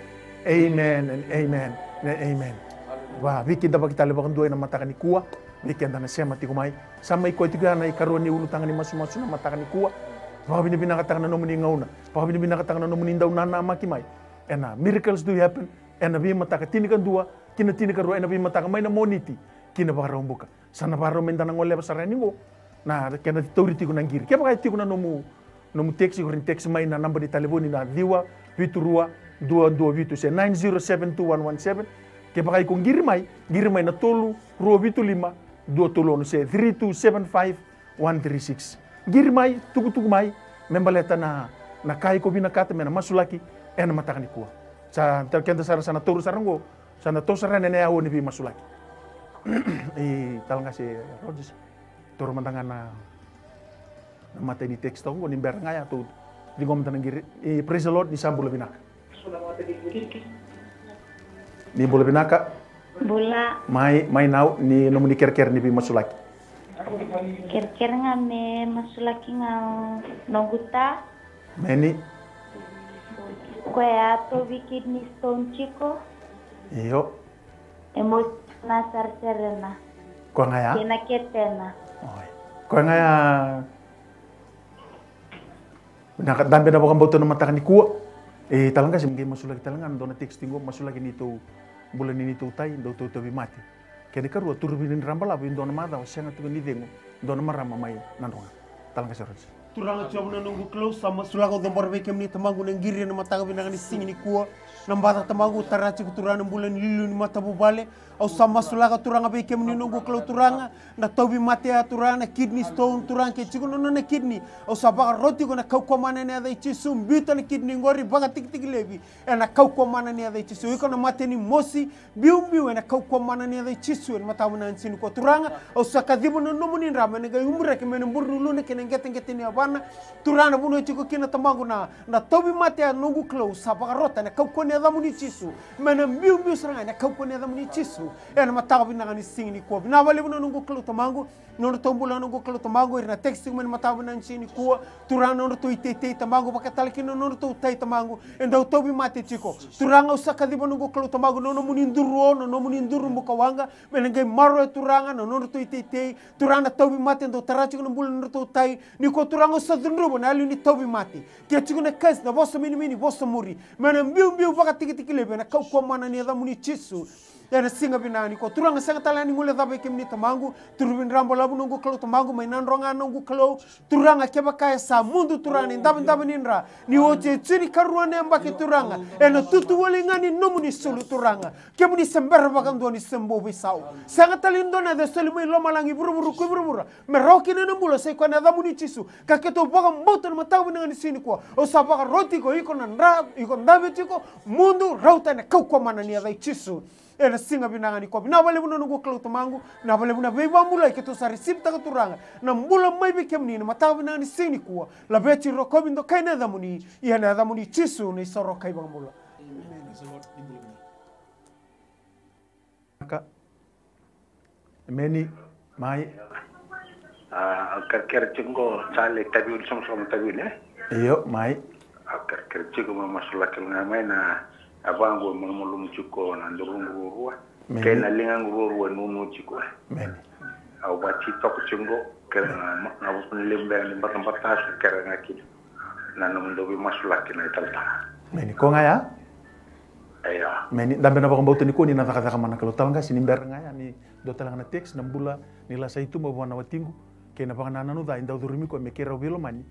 amen and amen and amen. Vaviki da vakitale vakadua ena mataka nikua, vei keda na sema tiko mai. Sa mai koya tiko ya na ikarua ni ulutaga ni masumasu na mataka nikua. Vakavinavinakataka na nomuni gauna, vakavinavinakataka na nomuni dau nanamaki mai. ena Miracles Do Happen, ena veimataka tinikadua ki na tinikarua, ena veimataka mai na Moniti ki na Vakaraubuka. Sa na vakarau mai da na goleva sara yani qo na kena tauri tiko na qiri. Kevaka e tiko na nomu, nomu text, iko rawa ni text mai na naba ni talevoni na ciwa vitu rua dua dua vitu se nine zero seven two one one seven. Kevaka iko qiri mai, qiri mai na tolu rua vitu lima dua tolu ono se three two seven five one three six. Qiri mai, tukutuku mai me baleta na, na ka iko vinakata me na masulaki ena mataka nikua. Sa, keda sara sa na taura sara qo, sa na taura sara yani na aua ni veimasulaki. I Talaqase Rogers, taura mada ga na, na matai ni text toka qo ni bera ga ya tou ciqoma mada na qiri. I praise the Lord, ni sa bula vinaka. Ni bula vinaka. Bula. Mai, mai nau, ni nomuni kerekere ni veimasulaki. Kerekere ga me masulaki ga o noqu ta. Meni. Koya a tauvi kidney stone tiko. Io. E mosi na saraserena. Koya ga ya? Kei na ketena. Oi. Koya ga ya. Vinaka, dabe na vakabauta na mataka nikua. E Talaqase, me qai masulaki tale ga na dua na text qo, masulaki neitou bula ni neitou tai, dau tau, tauvimate. Kena ikarua, turavi ni dra balavu, e dua na macawa sega tiko ni cegu dua na marama mai Nadroga. Talaqase Rogers. Turaga Jiova na noqu Kalou, sa masulaka, au cabora vei kemuni Tamaqu na qiri ena mataka vinaka ni siga nikua. Na baca Tamaqu, au tara tiko Turaga na bula ni liuliu ni matavuvale. Au sa masulaka Turaga vei kemuni noqu Kalou Turaga, na tauvimate ya Turaga, na kidney stone Turaga, ke tiko na nona kidney. Au sa vakaroti iko ena kaukauwa mana ni yaca i Jisu, biuta na kidney qori, vakatikitiki laivi ena kaukauwa mana ni yaca i Jisu. Iko na mate ni mosi, biubiu ena kaukauwa mana ni yaca i Jisu, ena mataka vinaka ni siga nikua Turaga. Au sa kaciva na nomuni dra me na qai uburaki mai na bure ni uluna kei na qeteqete ni yavana. Turaga na vanua e tiko kina Tamaqu na, na tauvimate ya noqu Kalou, sa vakarota ena kaukauwa ni yacamuni Jisu. Me na biubiu sara ga ena kaukauwa ni yacamuni Jisu. Ena mataka vinaka ni siga nikua. Vinaka vakalevu na noqu Kalou Tamaqu. Nodratou bula na noqu Kalou Tamaqu, ira na text tiko mai na mataka vinaka ni siga nikua. Turaga nodratou iteitei Tamaqu, vaka tale kina nodratou tai Tamaqu. E dau tauvimate tiko. Turaga au sa kaciva noqu Kalou Tamaqu, na nomuni duru o, na nomuni duru bukawaqa. Me na qai maroroya Turaga, na nodratou iteitei. Turaga na tauvimate, dau tara tiko na bula nodratou tai. Nikua Turaga au sa cudruva na yalo ni tauvimate. Ke tiko na curse, na vosa minimini, vosa muri. Me na biubiu vakatikitiki laivi ena kaukauwa mana ni yacamuni Jisu. Ena siga vinaka nikua. Turaga sega tale ni guilecava vei kemuni Tamaqu. Turavi dra balavu noqu Kalou Tamaqu, mai Nadroga noqu Kalou. Turaga kevaka e sa mudu Turaga na idavedave ni dra. Ni oti e jinikarua na yabaki Turaga. Ena tutu wale ga ni nomuni sulu Turaga. Kemuni se bera vakadua ni se bau veisau. Sega tale ni dua na yaca e soli mai lomalagi vuravura ko i vuravura. Me rawa kina na bula sa i koya na yacamuni Jisu. Ka keitou vakabauta na mataka vinaka ni siga nikua. Au sa vakaroti iko, iko na dra, iko dave tiko, mudu, rauta ena kaukauwa mana ni yaca i Jisu. Ena siga vinaka nikua. Vinaka vakalevu na noqu Kalou Tamaqu, vinaka vakalevu na veivakabulai keitou sa receive-taka Turaga. Na bula mai vei kemuni na mataka vinaka ni siga nikua. Laveti, rokovi, dokai na yacamuni. Ia na yacamuni Jisu na isoro ka ivakabula. Amen. Ka. Emeni. Mai. A, kerekere tiko qo, Sale, Taveuni, soqosoqo mai Taveuni, e? Io, mai. A, kerekere tiko me masulaki ga mai na, a, vaqo e malumalumu tiko na duruqu ruarua. Emeni. Kei na ligaqu ruarua e nunu tiko, e. Emeni. Au vati toka tiko qo, kere na, na vuku ni levu beka ni batabata, kere ga kina. Na nomu dau veimasulaki na italatala. Emeni. Ko ga ya? Io. Me ni dabe na vakabauta nikua ni na cakacaka mana na Kalou. Talaqase, ni bera ga ya ni dua tale ga na text, na bula ni lasa i tuba vua na watiqu kei na vakanananu ca e dau curumi koya me keirau veilomani,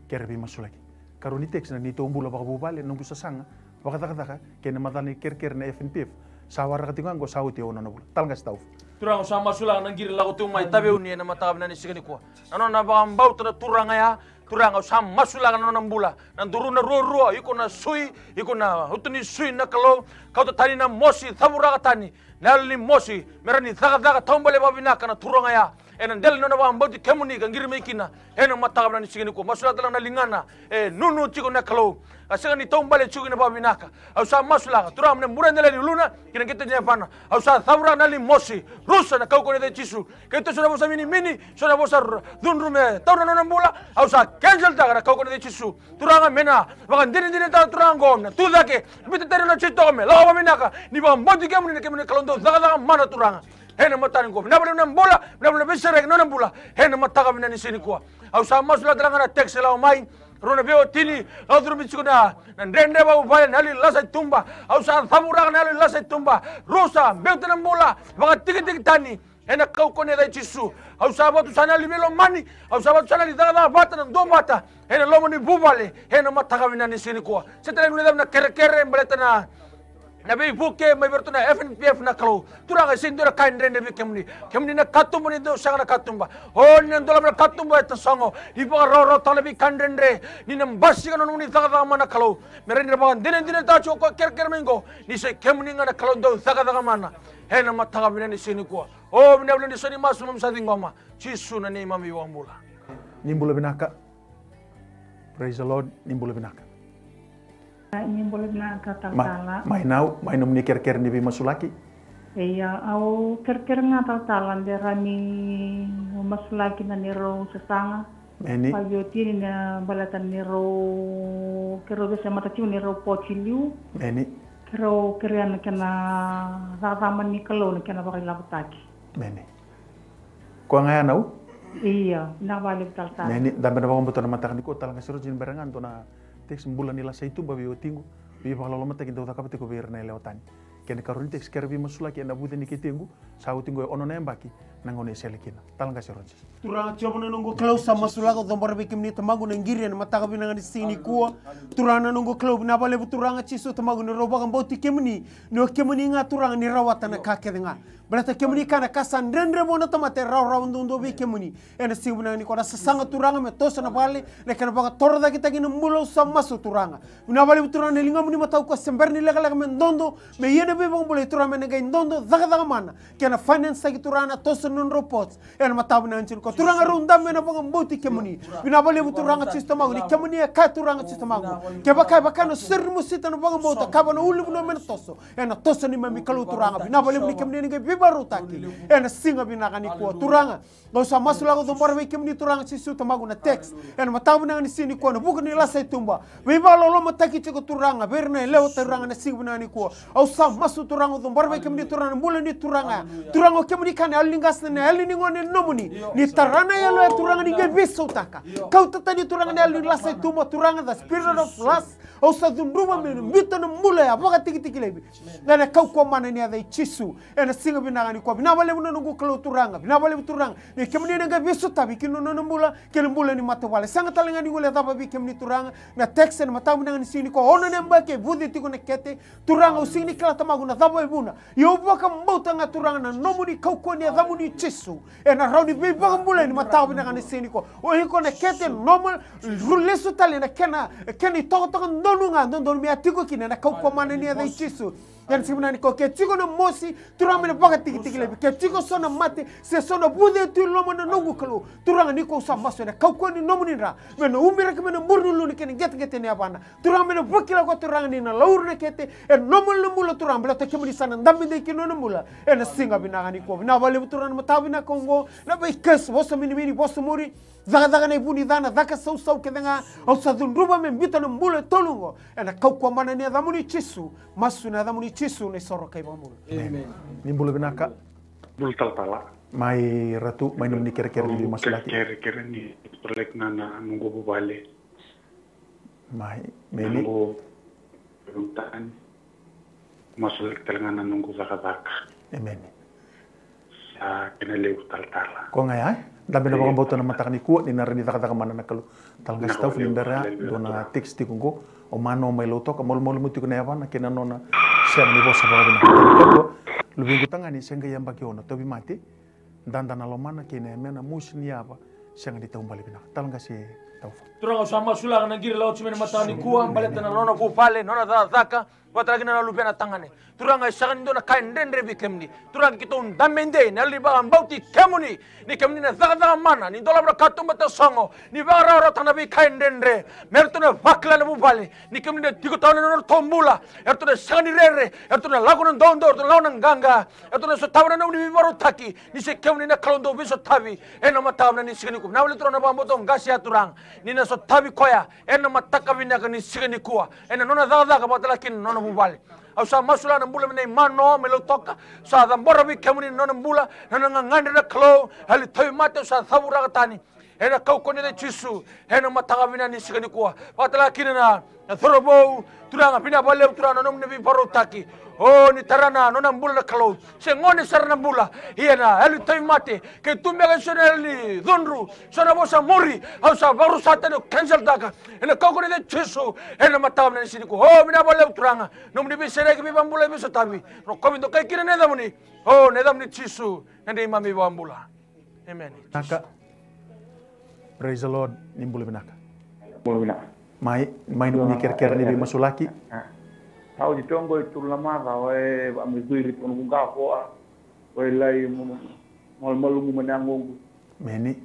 kere veimasulaki. Karua ni text, na neitou bula vakavuvale, noqu sasaga, vakacakacaka kei na macala ni kerekere na F N P F. Sa waraka tiko ga qo, sa oti e ono na vula. Talaqase Taufa. Turaga, au sa masulaka na qiri lako tu mai Taveuni ena mataka vinaka ni siga nikua. Na nona vakabauta na turaga ya, Turaga, au sa masulaka na nona bula. Na duruna ruarua, iko na sui, iko na uto ni sui na Kalou. Kauta tani na mosi, cavuraka tani na yalo ni mosi, me rawa ni cakacaka taubale vakavinaka na turaga ya. Ena dela ni nona vakabauti kemuni ka qiri mai kina. Ena mataka vinaka ni siga nikua, masulaka tale ga na ligana e nunu tiko na Kalou. A sega ni taubale tiko kina vakavinaka. Au sa masulaka, Turaga, me na bure na dela ni uluna kei na qeteqete ni yavana. Au sa cavuraka na yalo ni mosi, rusa ena kaukauwa ni yaca i Jisu. Keitou so na vosa minimini, so na vosa r-, cudru me taura na nona bula, au sa cancel-taka ena kaukauwa ni yaca i Jisu. Turaga, me na vakadinadinataka Turaga qo, me na tu cake, me na biuta tani na nona sitoka me lako vakavinaka, ni vakabauti kemuni na kemuni na Kalou dau cakacaka mana Turaga. Ena mataka nikua, vinaka vakalevu na bula, vinaka vakalevu na veisereki na nona bula. Ena mataka vinaka ni siga nikua. Au sa masulaka tale ga na text e lako mai, Rua na veiwatini, au curumi tiko na, na dredre vakavuvale, na yalo ni lasa i tuba. Au sa cavuraka na yalo ni lasa i tuba. Rau sa biuta na bula vakatikitiki tani ena kaukauwa ni yaca i Jisu. Au sa vakatusa na yalo ni veilomani. Au sa vakatusa na yalo ni cakacaka vata, na duavata ena loma ni vuvale ena mataka vinaka ni siga nikua. Sa tale ni guilecavi na kerekere baleta na na veivuke mai vei iratou na F N P F, na Kalou. Turaga, e sega ni dua na ka e dredre vei kemuni. Kemuni na katuba ni dau sega na katuba. O ni na dolava na katuba e tasogo. Ni vakarawarawataka na veika dredre. Ni na basika na nomuni cakacaka mana, Kalou. Me rawa ni ra vakadinadinataka tiko o koya e kerekere mai qo ni sa i kemuni ga na Kalou dau cakacaka mana ena mataka vinaka ni siga nikua. O vinaka vakalevu ni sa ni masu, keimami sa ciqoma. Jisu na neimami iVakabula. Ni bula vinaka. Praise the Lord, ni bula vinaka. Ni bula vinaka talatala. Mai nau, mai nomuni kerekere ni veimasulaki. Ia, au kerekere ga talatala, de rawa ni masulaki na neirau sasaga. Emeni. Vakaoti ni na baleta na neirau, keirau vesemata tiko na neirau poti liu. Emeni. Keirau kerea na kena cakacaka mana ni Kalou, na kena vakailavotaki. Emeni. Koya ga ya nau? Ia, vinaka vakalevu talatala. Emeni. Dabe na vakabauta na mataka nikua, Talaqase Roji, ni bera ga dua na text, bula ni lasa i tuba vei watiqu, veivakalolomataki dau cakava tiko vei ira na yalewa tani. Kena ikarua ni text, kerea veimasulaki ena vuce ni ketequ, sa oti qo e ono na yabaki na gauna e sele kina. Talaqase Roji. Turaga Jiova na noqu Kalou, sa masulaka, au cabora vei kemuni Tamaqu na qiri ena mataka vinaka ni siga nikua. Turaga na noqu Kalou, vinaka vakalevu Turaga Jisu Tamaqu ni rau vakabauti kemuni, ni o kemuni ga Turaga ni rawata na ka kece ga. Baleta kemuni kaya na ka sa dredre vua na tamata e rawarawa duadua vei kemuni. Ena siga vinaka nikua, na sasaga Turaga me toso na vale, na kena vakatorocaketaki na bula, au sa masu Turaga. Vinaka vakalevu Turaga na ligamuni matau ka se bera ni lekaleka me dodo, me ia na veivakabulai Turaga, me na qai dodo cakacaka mana. Kei na finance-taki Turaga na toso na nodrau pots. Ena mataka vinaka ni siga nikua Turaga, rau dabe ena vakabauti kemuni. Vinaka vakalevu Turaga Jisu Tamaqu, ni kemuni e kaya Turaga Jisu Tamaqu, kevaka e vaka na sere ni mosita na vakabauta, ka vaka na ulunivanua me na toso, ena toso neimami Kalou Turaga. Vinaka vakalevu ni kemuni ena qai veivakarautaki ena siga vinaka nikua Turaga. Au sa masulaka, au cabora vei kemuni Turaga Jisu Tamaqu na text ena mataka vinaka ni siga nikua, na vuku ni lasa i tuba. Veivakalolomataki tiko Turaga vei ira na yalewa Turaga na siga vinaka nikua. Au sa masu Turaga, au cabora vei kemuni Turaga na bula ni turaga. Turaga, o kemuni kaya na yalo ni qase, na yalo ni gone e nomuni. Ni tara na yalo ya Turaga, ni qai veisautaka. Kauta tani Turaga na yalo ni lasa i tuba Turaga, the spirit of lust. Au sa cudruva me na biuta na bula ya vakatikitiki laivi. Ena kaukauwa mana ni yaca i Jisu. Ena siga vinaka nikua, vinaka vakalevu na noqu Kalou Turaga, vinaka vakalevu Turaga. Ni kemuni ena qai veisotavi ki na nona bula kei na bula ni matavuvale. Sega tale ga ni guilecava vei kemuni Turaga na text ena mataka vinaka ni siga nikua, ono na yabaki e vuce tiko na kete. Turaga, au sega ni kila Tamaqu na cava e vuna. Ia au vakabauta ga Turaga na nomuni kaukauwa ni yacamuni Jisu ena rawa ni veivakabulai ni mataka vinaka ni siga nikua. O iko na kete normal, ru lesu tale na kena, kena itokatoka donu ga dodonu me a tiko kina ena kaukauwa mana ni yaca i Jisu. Ena siga vinaka nikua, ke tiko na mosi Turaga me na vakatikitiki laivi, ke tiko so na mate se so na vuce tu i loma na noqu Kalou. Turaga nikua au sa masu ena kaukauwa ni nomuni dra, me na ubiraki mai na bure ni uluna kei na qeteqete ni yavana. Turaga me na vakila koya Turaga ni na laurai na kete, e normal na bula Turaga, baleta kemuni sa na dabe dei ki na nona bula. Ena siga vinaka nikua, vinaka vakalevu Turaga na mataka vinaka oqo, na veika sa vosa minimini, vosa muri. Cakacaka na ivu ni ca, na caka sausau kece ga, au sa cudruva me biuta na bula e tolu oqo. Ena kaukauwa mana ni yacamuni Jisu, masu ena yacamuni Jisu na isoro kei Vakabula. Emeni. Ni bula vinaka. Bula talatala. Mai Ratu, mai nomuni kerekere ni veimasulaki. Kerekere ni masulaki ga na noqu vuvale. Mai, emeni. Noqu tani. Masulaki tale ga na noqu cakacaka. Emeni. Sa kena levu talatala. Koya ga ya, e? Dabe na vakabauta na mataka nikua, ni na rawa ni cakacaka mana na Kalou. Talatala Staufa, ni bera ya, dua na text tiko qo. O Mano mai Lautoka, malumalumu tiko na yavana kei na nona sega ni vosa vakavinaka. Tani kakua, luvequ tagane se qai yabaki ono, tauvimate. Dada na lomana kei na yamena, mosi ni yava, sega ni taubale vinaka. Talatala Staufa. Turaga, au sa masulaka na qiri lako tiko mai na mataka nikua, baleta na nona vuvale, nona cakacaka, vata kei na luvena tagane. Turaga, e sega ni dua na ka e dredre vei kemuni. Turaga, keitou dabe dei ena yalo ni vakabauti kemuni. Ni kemuni na cakacaka mana, ni dolava na katuba tasogo, ni vakarawarawataka na veika e dredre. Me ratou na vakila na vuvale, ni kemuni na tiko tawa na nodratou bula. Eratou na sega ni rere, eratou na lako na doudou, eratou na lako na qaqa. Eratou na sotava na nomuni veivakarautaki, ni se kemuni na Kalou dau veisotavi. Ena mataka vinaka ni siga nikua, vinaka vakalevu Turaga na vakabauta o qase ya Turaga, ni na sotavi koya ena mataka vinaka ni siga nikua, ena nona cakacaka vata kei na nona vuvale. Au sa masulaka na bula nei Mano mai Lautoka, sa cabora vei kemuni na nona bula, na nona gagadre na Kalou, yali tauvimate au sa cavuraka tani. Ena kaukauwa ni yaca i Jisu, ena mataka vinaka ni siga nikua. Vakatalega kina na, na cauravou, Turaga, vinaka vakalevu Turaga na nomuni veivakarautaki. O ni tara na nona bula na Kalou. Se gone sara na bula. Ia na yalo ni tauvimate, ke tu beka eso na yalo ni cudru, so na vosa muri, au sa vakarusa tani, au cancel taka. Ena kaukauwa ni yaca i Jisu, ena mataka vinaka ni siga nikua. O, vinaka vakalevu Turaga. Nomuni veisereki, veivakabulai, veisotavi. Rokovi, dokai kina na yacamuni. O, na yacamuni Jisu, na neimami iVakabula. Emeni. Vinaka. Praise the Lord. Ni bula vinaka. Bula vinaka. Mai, mai nomuni kerekere ni veimasulaki. A. Au ti toqo e tolu na macawa, e, a me curi tu noqu qavo, a. O e lai mo, mo, malumalumu mai na yagoqu. Emeni.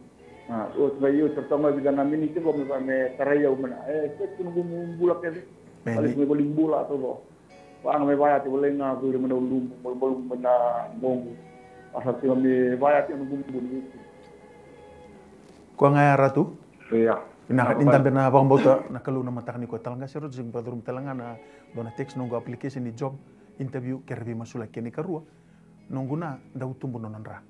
A, o tu ga io, totoga e vica na miniti qo me, me tarai au mai na, e, se tu noqu bula kece. Emeni. Vale, me vale bula taucoko. Vaga me vayati, vale ga curi mai na uluqu, malumalumu mai na yagoqu. A sa tu ga me vayati na noqu bula. Koya ga ya Ratu? Ia. Vinaka, ni dabe na vakabauta na Kalou na mataka nikua. Tala qase Ratu, se qai vakacurumi tale ga na dua na text, noqu application ni job interview, kere veimasulaki. Kena ikarua, noqu na dau tubu nona dra.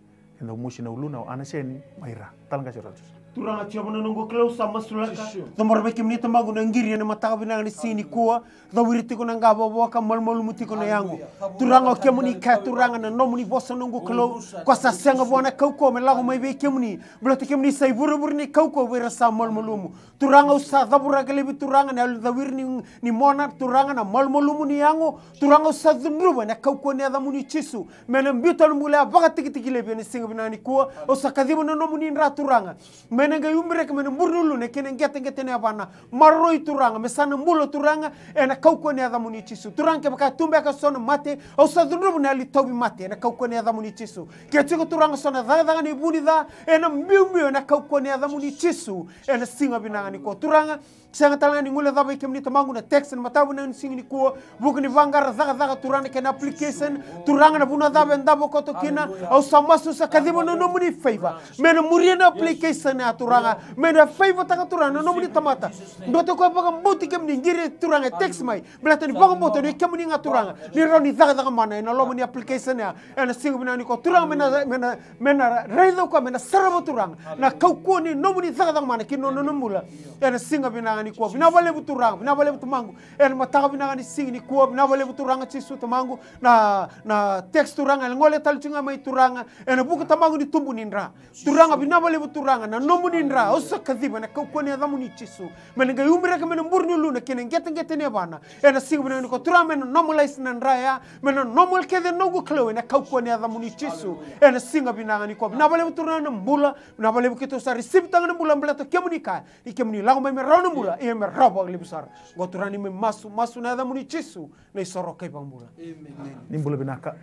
E dau mosi na uluna o Anaseni mai Ra. Tala qase Ratu. Turaga Jiova na noqu Kalou, sa masulaka. Jisu. Cabora vei kemuni Tamaqu na qiri ena mataka vinaka ni siga nikua. Cawiri tiko na qavokavoka, malumalumu tiko na yago. Turaga, o kemuni kaya Turaga na nomuni vosa noqu Kalou, ko sa sega vua na kaukauwa me lako mai vei kemuni. Baleta kemuni sa ivurevure ni kaukauwa vei ira sa malumalumu. Turaga, au sa cavuraka laivi Turaga na yalo ni cawiri ni, ni mona, Turaga, na malumalumu ni yago. Turaga, au sa cudruva ena kaukauwa ni yacamuni Jisu. Me na biuta na bula ya vakatikitiki laivi ena siga vinaka nikua. Au sa kaciva na nomuni dra Turaga. Me na qai umiraki mai na bure ni uluna kei na qeteqete ni yavana. Maroroi Turaga, me sa na bula Turaga, ena kaukauwa ni yacamuni Jisu. Turaga, kevaka e tu beka so na mate, au sa cudruva na yalo ni tauvimate, ena kaukauwa ni yacamuni Jisu. Ke tiko Turaga so na cakacaka ni vu ni ca, ena biubiu ena kaukauwa ni yacamuni Jisu, ena siga vinaka nikua. Turaga, sega tale ga ni guilecava vei kemuni Tamaqu na text ena mataka vinaka ni siga nikua, vuku ni vaqara cakacaka Turaga kei na application, Turaga na vanua cava e davo koto kina, au sa masu sa kaciva na nomuni favor. Me na muria na application ya Turaga, me na favor taka Turaga na nomuni tamata. Dua tale koya vakabauti kemuni qiri Turaga e text mai, baleta ni vakabauta ni kemuni ga Turaga, ni rawa ni cakacaka mana ena loma ni application ya, ena siga vinaka nikua Turaga me na, me na, me na raica o koya, me na sarava Turaga na kaukauwa ni nomuni cakacaka mana ki na nona bula. Ena siga vinaka nikua, vinaka vakalevu Turaga, vinaka vakalevu Tamaqu. Ena mataka vinaka ni siga nikua, vinaka vakalevu Turaga Jisu Tamaqu. Na, na text Turaga, e gole tale tiko ga mai Turaga. Ena vuku Tamaqu ni tubu ni dra. Turaga, vinaka vakalevu Turaga, na nomuni dra, au sa kaciva ena kaukauwa ni yacamuni Jisu. Me na qai umiraki mai na bure ni uluna kei na qeteqete ni yavana. Ena siga vinaka nikua Turaga me na normalize na dra ya, me na normal kece noqu Kalou ena kaukauwa ni yacamuni Jisu. Ena siga vinaka nikua, vinaka vakalevu Turaga na bula, vinaka vakalevu keitou sa receive taka na bula baleta kemuni kaya ni kemuni lako mai me rawa na bula, ia me rawa vakalevu sara. Qo Turaga ni mai masu, masu na yacamuni Jisu, na isoro kei vakabula. Emeni. Ni bula vinaka.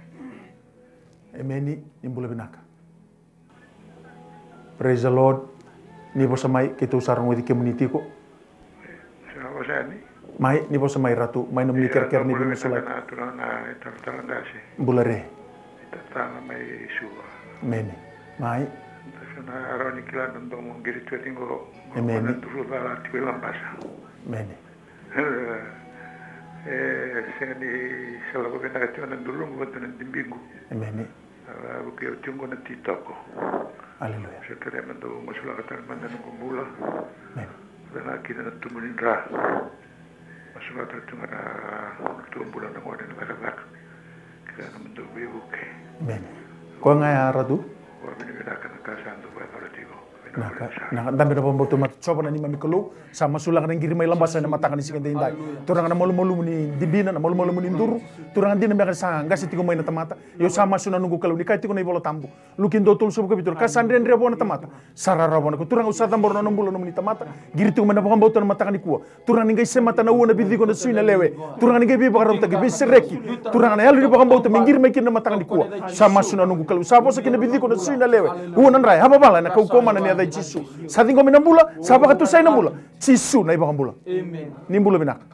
Emeni, ni bula vinaka. Praise the Lord. Ni vosa mai, keitou sa rogoci kemuni tiko. Sa vosa yani. Mai, ni vosa mai Ratu, mai nomuni kerekere ni veimasulaki. Na turaga na italatala qase. Bula re. Italatala mai Suva. Emeni. Mai. Sa na rawa ni kila na domo qiri tu yani qo. Emeni. Na duru cala tiko i Labasa. Emeni. E, sega ni sa lako vinaka tiko na duluqu vata na dibiqu. Emeni. A, vukei au tiko qo na titoko. Aleluya. Sa kerea me dou masulaka tale mada na noqu bula. Emeni. Vinaka kina na tubu ni dra. Masulaka tale tu ga na tubu bula na gone na cakacaka. Kila na me dou veivuke. Emeni. Koya ga ya Ratu? Vakavinavinaka na ka sa dou vakayacora tiko. Vinaka, vinaka. Dabe na vakabauta mata. Jiova na neimami Kalou, sa masulaka na qiri mai Labasa ena mataka ni siga edaidai. Turaga na malumalumu ni dibina, na malumalumu ni duru. Turaga dina beka sa qase tiko mai na tamata. Io sa masu na noqu Kalou ni kaya tiko na iVola Tabu. Luke dua tolusagavulu ka vitu, ka sa dredre vua na tamata, sa rawarawa vua na Kalou. Turaga au sa cabora na nona bula na nomuni tamata. Qiri tiko mai na vakabauta na mataka nikua. Turaga ni qai semata na ua, na viciko, na sui, na lewe. Turaga ni qai veivakarautaki, veisereki. Turaga na yalo ni vakabauta me qiri mai kina na mataka nikua. Sa masu na noqu Kalou. Sa vosa kina na viciko, na sui, na lewe. Ua na dra, yavavala ena kaukauwa mana ni yaca i Jisu. Sa ciqomi na bula, sa vakatusai na bula. Jisu na iVakabula. Emeni. Ni bula vinaka.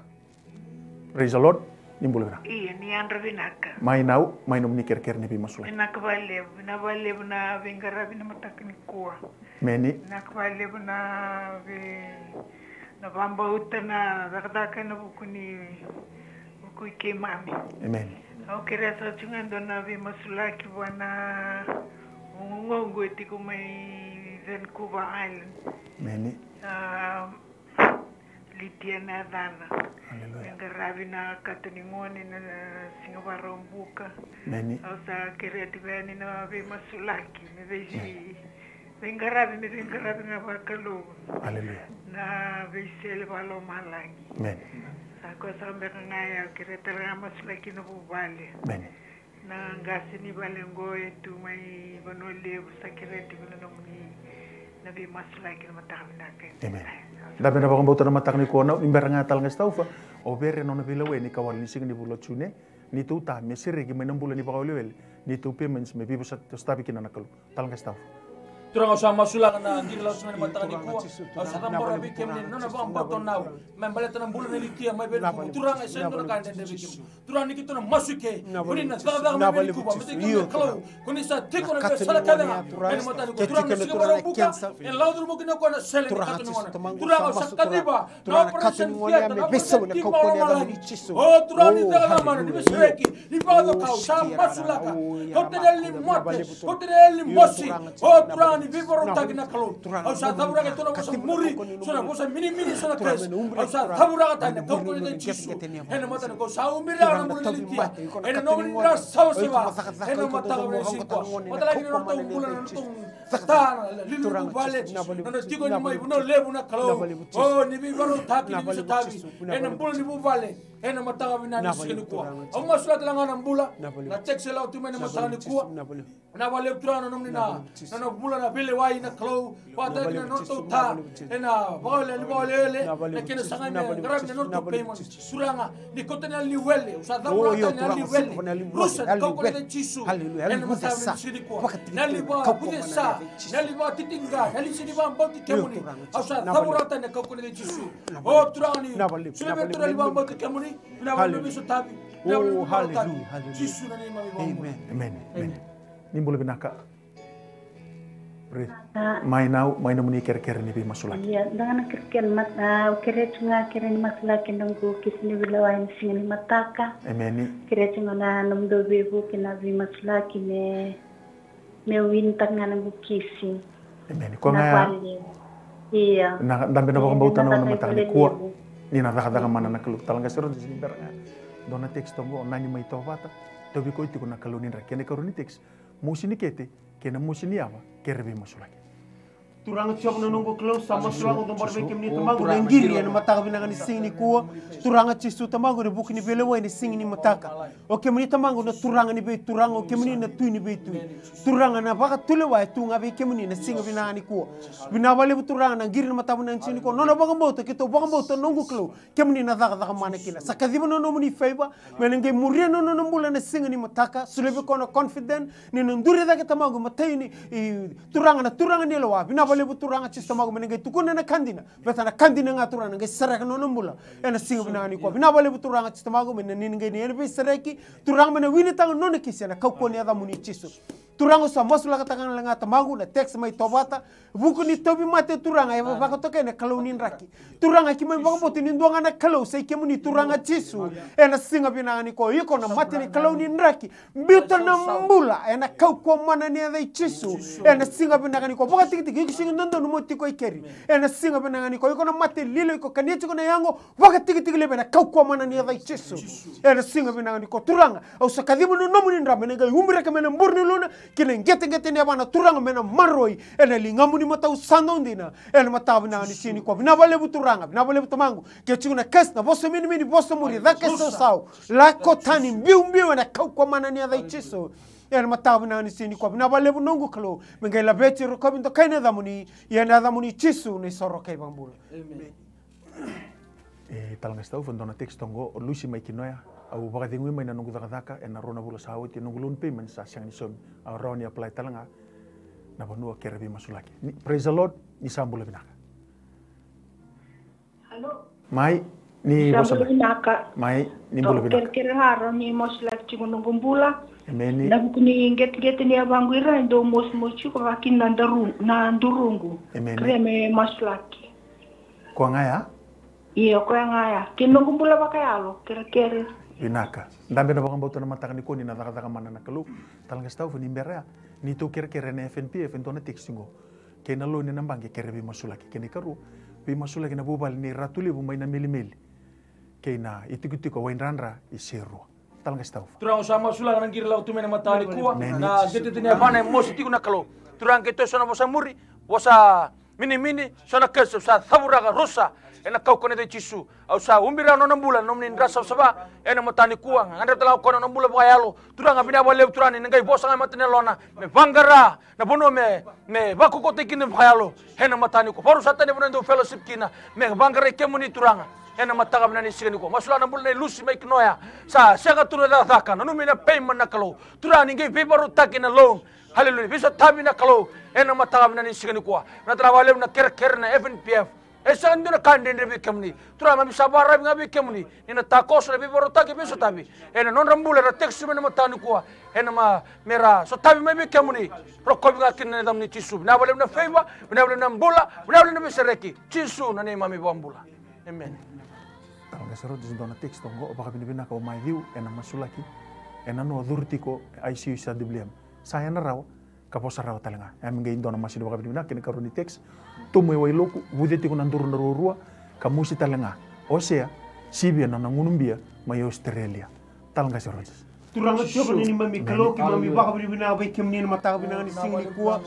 Praise the Lord. Ni bula vinaka. Ia, ni yadra vinaka. Mai nau, mai nomuni kerekere ni veimasulaki. Vinaka vakalevu, vinaka vakalevu na veiqaravi na mataka nikua. Emeni. Vinaka vakalevu na vei, na vakabauta na cakacaka ena vuku ni, vuku i keimami. Emeni. Au kerea sara tiko ga e dua na veimasulaki vua na guguqu e tiko mai Vancouver Island. Emeni. A, Litia na yacana. Aleluya. Qaravi na kata ni gone na siga Vakaraubuka. Emeni. Au sa kerea tiko yani na veimasulaki me vei veiqaravi, me veiqaravi ga vakalou. Aleluya. Na veisele vakalomalagi. Emeni. Sa koya saka beka ga ya, au kerea tale ga masulaki na vuvale. Emeni. Na qase ni vale oqo e tu mai Vanua Levu, sa kerea tiko na nomuni na veimasulaki na mataka vinaka. Emeni. Dabe na vakabauta na mataka nikua, ni bera ga tale ga Staufa o Vere nona veileweni ka wale ni siga ni vula o June. Ni tou ta me sereki mai na bula ni vakawelewele, ni tou payments me veivasotavi kina na Kalou. Tale ga Staufa. Turaga, au sa masulaka na qiri lau tu mai na mataka nikua. Au sa cabora vei kemuni na nona vakabauta na au me baleta na bula nei Litia mai Vanuatu. Turaga, e sega ni dua na ka e dredre vei kemuni. Turaga, ni keitou na masu i ke, ko ni na cakacaka mai Vanuatu, me tiko na Kalou. Ko ni sa tiko na veisala kece ga ena mataka nikua. Turaga, na siga Vakaraubuka e lau curuma kina o koya na sele ni kata ni gone. Turaga, au sa kaciva na operation theatre, na operation theatre vakalomalagi. O Turaga, ni cakacaka mana, ni veisereki, ni vakacokau, sa masulaka. Kauta na yali ni mate, kauta na yali ni mosi. O Turaga, ni veivakarautaki na Kalou. Au sa cavuraka e so na vosa muri, so na vosa minimini, so na curse. Au sa cavuraka tani ena kaukaua ni yaca i Jisu. Ena mataka nikua, au sa ubiraka na bula nei Litia ena nomuni dra savasava ena mataka vinaka ni siga nikua. Vata laki na nodratou bula, na nodratou ta, na liuliu ni vuvale, na nona tiko ni mai Vanua Levu na Kalou. O, ni veivakarautaki, ni veisotavi ena bula ni vuvale ena mataka vinaka ni siga nikua. Au masulaka tale ga na bula na tekisi e lau tu mai na mataka nikua. Vinaka vakalevu Turaga na nomuni na, na nona bula na veilewai na Kalou. Vakataki na nodratou ta ena vakawele, ni vakawelewele, na kena sagai me qaravi na nodratou payment. Turaga, ni kauta na yali ni wele, au sa cavuraka tani na yali ni wele. Rusa ena kaukaua ni yaca i Jisu. Ena mataka vinaka ni siga nikua. Na yali vakavucesa, na yali vakatitiqa, na yali sega ni vakabauti kemuni. Au sa cavuraka tani ena kaukaua ni yaca i Jisu. O Turaga, ni solia vei iratou na yali vakabauti kemuni. Vinaka vakalevu na veisotavi. Vinaka vakalevu na veisotavi. Jisu na neimami iVakabula. Emeni. Emeni. Ni bula vinaka. Mai nau, mai nomuni kerekere ni veimasulaki. Ia, da ga na kerekere, au kerea tu ga kere ni masulaki noqu kisi ni veilewai ena siga ni mataka. Emeni. Kerea tu ga na nomudou veivuke na veimasulaki me, me winitaka ga noqu kisi. Emeni. Koya ga ya. Ia. Na dabe na vakabauta na mataka nikua. Ni na cakacaka mana na Kalou. Tale ga sere ni bera ga. Dua na text oqo, o Nani mai Tovata. Tauvi koya tiko na Kalou ni draki. Kena ikarua ni text. Mosi ni kete kei na mosi ni yava, kere veimasulaki. Turaga Jiova na noqu Kalou, sa masulaka, au cabora vei kemuni Tamaqu na qiri ena mataka vinaka ni siga nikua. Turaga Jisu Tamaqu, ena vuku ni veilewai ena siga ni mataka. O kemuni Tamaqu na Turaga ni veituraga, o kemuni na Tui ni veitui. Turaga, na vakatulewa e tu ga vei kemuni ena siga vinaka nikua. Vinaka vakalevu Turaga na qiri ena mataka vinaka ni siga nikua. Nona vakabauta, keitou vakabauta noqu Kalou. Kemuni na cakacaka mana kina. Sa kaciva na nomuni favour me na qai muria na nona bula ena siga ni mataka. Solia vei koya na confident ni na duri cake Tamaqu e matai ni, i, Turaga na Turaga ni lewa. Vinaka vakalevu Turaga Jisu Tamaqu me na qai tukuna na ka dina. Baleta na ka dina ga Turaga na qai sereka na nona bula ena siga vinaka nikua. Vinaka vakalevu Turaga Jisu Tamaqu me na ni na qai ni na veisereki. Turaga me na winitaka na nona kisi ena kaukaua ni yacamuni Jisu. Turaga au sa masulakataka ga Tamaqu na text mai Tovata. Vuku ni tauvimate Turaga e vakatokai na Kalou ni draki. Turaga keimami vakabauta ni dua ga na Kalou sai kemuni Turaga Jisu. Ena siga vinaka nikua iko na mate ni Kalou ni draki. Biuta na bula ena kaukaua mana ni yaca i Jisu. Ena siga vinaka nikua vakatikitiki iko sega ni dodonu mo tiko i keri. Ena siga vinaka nikua iko na mate lilo iko kania tiko na yago. Vakatikitiki levu ena kaukaua mana ni yaca i Jisu. Ena siga vinaka nikua Turaga au sa kaciva na nomuni dra me na qai ubiraka mai na bure ni uluna. Ki na qeteqete ni yavana Turaga me na maroroi ena ligamuni matau sa dau dina. Ena mataka vinaka ni siga nikua vinaka vakalevu Turaga vinaka vakalevu Tamaqu. Ke tiko na kesi na vosa minimini vosa muri cake sausau. Lako tani biubiu ena kaukaua mana ni yaca i Jisu. Ena mataka vinaka ni siga nikua vinaka vakalevu noqu Kalou. Me qai laveti rokovi dokai na yacamuni. Ia na yacamuni Jisu na isoro kai vakabula. Emeni. E tale ga Staufa dua na text oqo o Lusi mai Kinoya. Au vakacegui mai na noqu cakacaka ena rua na vula sa oti e noqu loan payment sa sega ni saumi. Au rawa ni apply tale ga na vanua kere veimasulaki. Praise the Lord. Ni sa bula vinaka. Mai ni vosa mai. Mai ni bula vinaka. Kerekere ga rawa ni masulaki tiko noqu bula. Emeni. Na vuku ni qeteqete ni yavaqu ira e dau mosimosi tiko vakakina na duruqu. Emeni. Kerea me masulaki. Koya ga ya? Ia koya ga ya. Kei noqu bula vakayalo kerekere. Vinaka. Dabe na vakabauta na mataka nikua ni na cakacaka mana na Kalou. Tale ga Staufa ni bera ya. Ni tou kerekere ena F N P F e dua na text oqo. kei na loan ena baqe, kere veimasulaki. Kei na ikarua, veimasulaki na vuvale nei Ratu Levu mai na Melimeli kei na itikotiko Waidradra i Serua. Tala qai sa tauva. Turaga, au sa masulaka na qiri lako tu mai na mataka nikua. Amen. Na qeteqete ni yavana e mosi tiko na Kalou. Turaga, keitou sa na vosa muri, vosa minimini, so na kesi au sa cavuraka, rusa, ena kaukaua ni yaca i Jisu. Au sa ubira na nona bula na nomuni dra savasava ena mataka nikua. Gadreva tale ga o koya na nona bula vakayalo. Turaga, vinaka vakalevu Turaga ni na qai vosa ga e mata ni yalona me vaqara na vanua me, me vakaukauwataki kina vakayalo ena mataka nikua. Vakarusa tani na vanua e dau fellowship kina me vaqarai kemuni Turaga ena mataka vinaka ni siga nikua. Masulaka na bula nei Lusi mai Kinoya, sa sega tu na cakacaka, nanumi na payment na Kalou. Turaga, ni qai veivakarautaki na loan. Haleluya. Veisotavi na Kalou ena mataka vinaka ni siga nikua. Vinaka tale vakalevu na kerekere na F N P F. E sega ni dua na ka dredre vei kemuni. Turaga, keimami sa vakararavi ga vei kemuni ni na takoso na veivakarautaki, veisotavi ena nodra bula era text mai ena mataka nikua, ena ma, me ra sotavi mai vei kemuni. Rokovi ga kina ena yacamuni Jisu. Vinaka vakalevu na favor, vinaka vakalevu na bula, vinaka vakalevu na veisereki. Jisu na neimami iVakabula. Amen. Tala qai sa rauta e dua na text oqo, vakavinavinaka o Maciu ena masulaki, ena nona curu tiko e I C U C W M. Sa yadra rawa, ka vosa rawa tale ga. Ia me qai dua na masu ni vakavinavinaka kei na ikarua ni text. Tumu e Wailoku, vuce tiko na duru na ruarua, ka mosi tale ga. Osea, sivia na nona gunu bia mai Australia. Tala qai sa rauta. Turaga Jiova na neimami Kalou, keimami vakavinavinaka vei kemuni ena mataka vinaka ni siga nikua.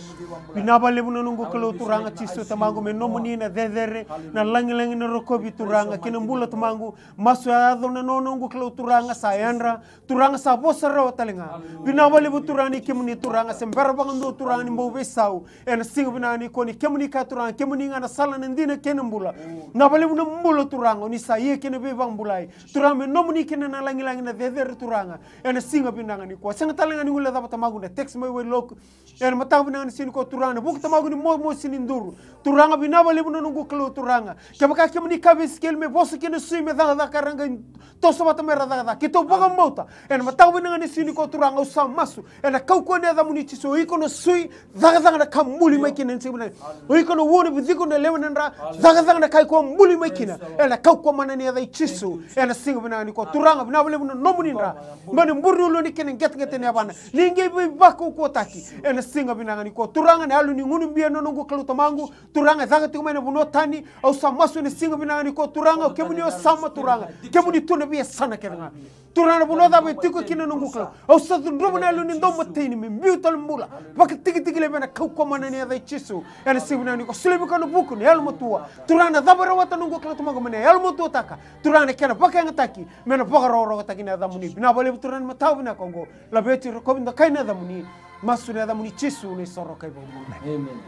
Vinaka vakalevu na noqu Kalou Turaga Jisu Tamaqu, me nomuni na cecere, na lagilagi, na rokovi Turaga kei na bula Tamaqu. Masu yaco na noqu Kalou Turaga, sa yadra, Turaga, sa vosa rawa tale ga. Vinaka vakalevu Turaga ni kemuni Turaga se bera vakadua Turaga ni bau veisau. Ena siga vinaka nikua ni kemuni kaya Turaga, kemuni ga na sala, na dina kei na bula. Vinaka vakalevu na bula Turaga, o ni sa ia kei na veivakabulai. Turaga, me nomuni kina na lagilagi, na cecere Turaga. Ena siga vinaka nikua. Sega tale ga ni guilecava Tamaqu na text mai Wailoku. Ena mataka vinaka ni siga nikua Turaga, na vuku Tamaqu ni momosi ni duru. Turaga, vinaka vakalevu na noqu Kalou Turaga. Kevaka kemuni kaya vei Isikeli me vosa kina sui me cakacaka, era qai toso vata me ra cakacaka. Keitou vakabauta ena mataka vinaka ni siga nikua Turaga, au sa masu ena kaukaua ni yacamuni Jisu, o iko na sui, cakacaka na ka buli mai kina ena siga vinaka. O iko na ua, na viciko, na lewe, na dra, cakacaka na ka iko a buli mai kina. Ena kaukaua mana ni yaca i Jisu ena siga vinaka nikua Turaga, vinaka vakalevu na nomuni dra. Mai na bure ni uluna kei na qeteqete ni yavana, ni qai veivakaukauwataki ena siga vinaka nikua Turaga. Na yalo ni gunu bia na noqu Kalou Tamaqu, Turaga, e caka tiko mai na vanua tani. Au sa masu ena siga vinaka nikua Turaga, o kemuni o sama Turaga, kemuni tu na veiyasana kece ga. Turaga, na vanua cava e tiko kina na noqu Kalou, au sa cudruva na yalo ni daumatai ni me biu tale bula vakatikitiki laivi ena kaukaua mana ni yaca i Jisu. Ena siga vinaka nikua, solia vei koya na vuku, na yalomatua. Turaga, na cava e rawata na noqu Kalou Tamaqu, me na yalomatuataka Turaga na kena vakayagataki, me na vakarokorokotaki na yacamuni. Vinaka vakalevu Turaga ni mataka vinaka oqo. Laveti, rokovi, dokai na yacamuni. Masu ena yacamuni Jisu na iSoro ka iVakabula. Amen.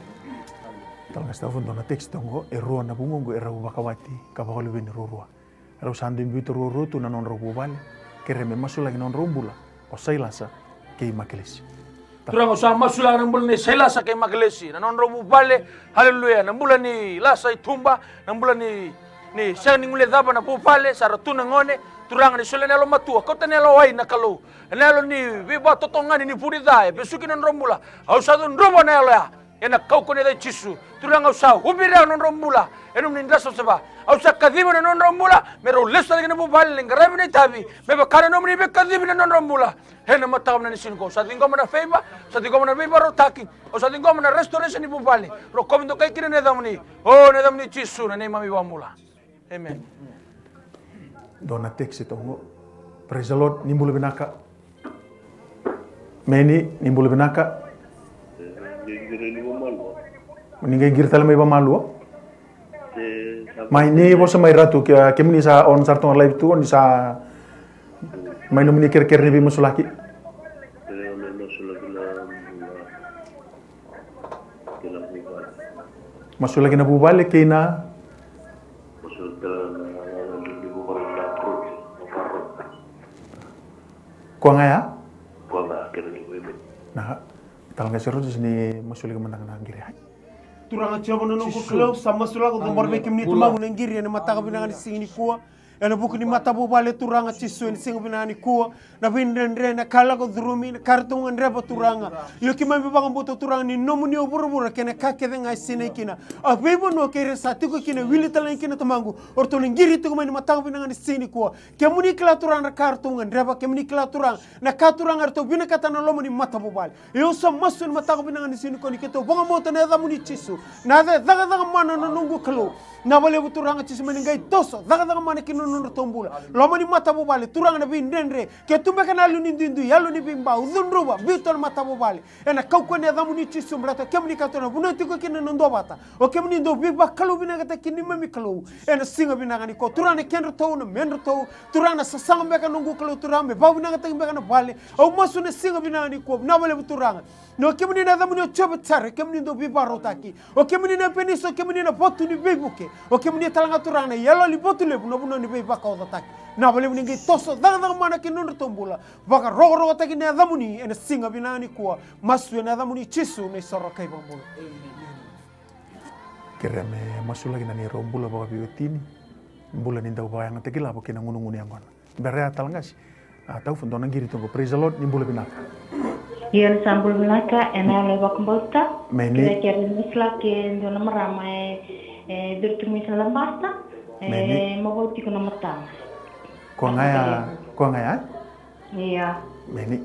Tala qai sa tauva e dua na text oqo, e rua na vugoqu erau vakawati ka vakaluveni ruarua. Erau sa dui biuta ruarua tu na nodrau vuvale, kere me masulaki na nodrau bula o Sailasa kei Makelesi. Turaga, au sa masulaka na bula nei Sailasa kei Makelesi, na nodrau vuvale. Haleluya. Na bula ni lasa i tuba, na bula ni, ni sega ni guilecava na vuvale, sa ra tu na gone. Turaga, ni solia na yalomatua, kauta na yalowai na Kalou, na yalo ni veivakatotogani ni vu ni ca e vesuki na nodrau bula. Au sa cudruva na yalo ya ena kaukaua ni yaca i Jisu. Turaga, au sa ubira na nodrau bula ena nomuni dra savasava. Au sa kaciva na nodrau bula me rau lesu tale ki na vuvale, lai qaravi na itavi me vaka na nomuni veikacivi na nodrau bula. Ena mataka vinaka ni siga nikua, au sa ciqoma na favor, au sa ciqoma na veivakarautaki, au sa ciqoma na restoration ni vuvale. Rokovi, dokai kina na yacamuni. O, na yacamuni Jisu na neimami iVakabula. Amen. Dua na text toka qo. Praise the Lord, ni bula vinaka. Meni, ni bula vinaka. Ni qai qiri tale mai vamalua. Mai, ni vosa mai Ratu, ke, kemuni sa on sara tu ga live tu, ni sa mai nomuni kerekere ni veimasulaki. Masulaki na vuvale kei na. Koya ga ya? Na, tala ga se Rogers ni masulaki mada ga na qiri, ai. Turaga Jiova na noqu Kalou, sa masulaka, cabora vei kemuni Tamaqu na qiri ena mataka vinaka ni siga nikua. Ena vuku ni matavuvale Turaga Jisu ena siga vinaka nikua, na veidredre, na ka lako curumi, na ka ratou gadreva Turaga. Io keimami vakabauta Turaga ni nomuni o vuravura kei na ka kece ga e sinai kina. A veivanua kei ira sa tiko kina, wili tale ga kina Tamaqu, o ratou na qiri tiko mai na mataka vinaka ni siga nikua. Kemuni kila Turaga na ka ratou gadreva, kemuni kila Turaga na ka Turaga ratou vinakata na loma ni matavuvale. Io sa masu ena mataka vinaka ni siga nikua ni keitou vakabauta na yacamuni Jisu. Na yaca e cakacaka mana na noqu Kalou. Na vakalevu Turaga Jisu me ni qai toso cakacaka mana ki na nodratou bula. Loma ni matavuvale Turaga na veidredre. Ke tu beka na yalo ni duidui, yalo ni veibau, cudruva, biuta na matavuvale. Ena kaukauwa ni yacamuni Jisu, baleta kemuni ka tu na vanua tiko kina na duavata. O kemuni dau veivakalouvinakataki neimami Kalou. Ena siga vinaka nikua Turaga na kedratou, na medratou. Turaga na sasaga beka noqu Kalou Turaga me vakavinakataki beka na vale. Au masu na siga vinaka nikua, vinaka vakalevu Turaga. Ni o kemuni na yacamuni o Jiova Jaire, kemuni dau veivakarautaki. O kemuni na Epenisa, o kemuni na vatu ni veivuke. O kemuni tale ga Turaga na yaloyalo ni vatu levu, na vanua ni veivakaocataki. Vinaka vakalevu ni qai toso cakacaka mana ki na nodratou bula. Vakarokorokotaki na yacamuni ena siga vinaka nikua. Masu ena yacamuni Jisu na iSoro kei Vakabula. Kerea me masulaki na neirau bula vakaveiwatini. Bula ni dau vakayagataki lavo kei na gunaguna yaqona. Bera ya tale qase. A tau fo dua na qiri tu qo. Praise the Lord, ni bula vinaka. Io ni sa bula vinaka, ena yalo e vakabauta. Meni. Kira kira ni masulaki e dua na marama e, e duri tu mai sa Labasa. E mavau tiko na matana. Koya ga ya, koya ga ya? Ia. Meni.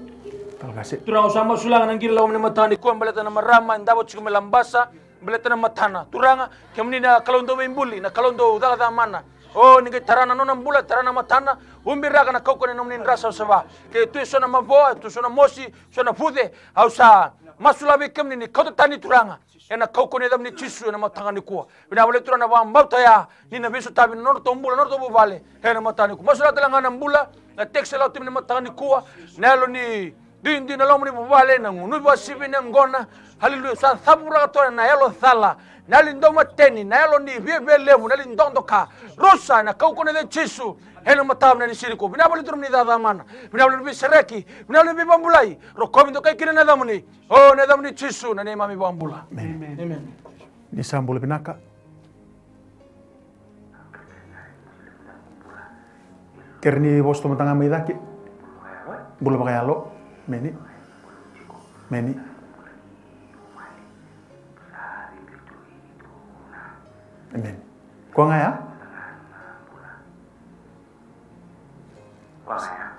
Tale qase. Turaga au sa masulaka na qiri lako mai na mataka nikua baleta na marama e davo tiko mai Labasa. Baleta na matana. Turaga, kemuni na Kalou dau veibuli, na Kalou dau cakacaka mana. O ni qai tara na nona bula, tara na matana, ubiraka na kaukauwa ni nomuni dra savasava. Ke tu eso na mavoa, tu eso na mosi, eso na vuce, au sa masulaka vei kemuni ni kauta tani Turaga. Ena kaukauwa ni yacamuni Jisu ena mataka nikua. Vinaka vakalevu Turaga na vakabauta ya, ni na veisotavi na nodratou bula, nodratou vuvale. Ena mataka nikua. Masulaka tale ga na bula, na tekisi e lako tu mai na mataka nikua, na yalo ni duidui na loma ni vuvale, na gunuvi vakasivia ni yaqona. Haleluya. Sa cavuraka toka na yalo cala, na yalo ni daumateni, na yalo ni viavialevu, na yalo ni dokadoka. Rusa ena kaukauwa ni yaca i Jisu. Ena mataka vinaka ni siga nikua. Vinaka vakalevu Turaga ni cakacaka mana. Vinaka vakalevu ni veisereki. Vinaka vakalevu ni veivakabulai. Rokovi dokai kina na yacamuni. O na yacamuni Jisu na neimami iVakabula. Emeni. Emeni. Ni sa bula vinaka. Kere ni vosa tu mada ga mai cake. Bula vakayalo. Meni. Meni. Emeni. Koya ga ya.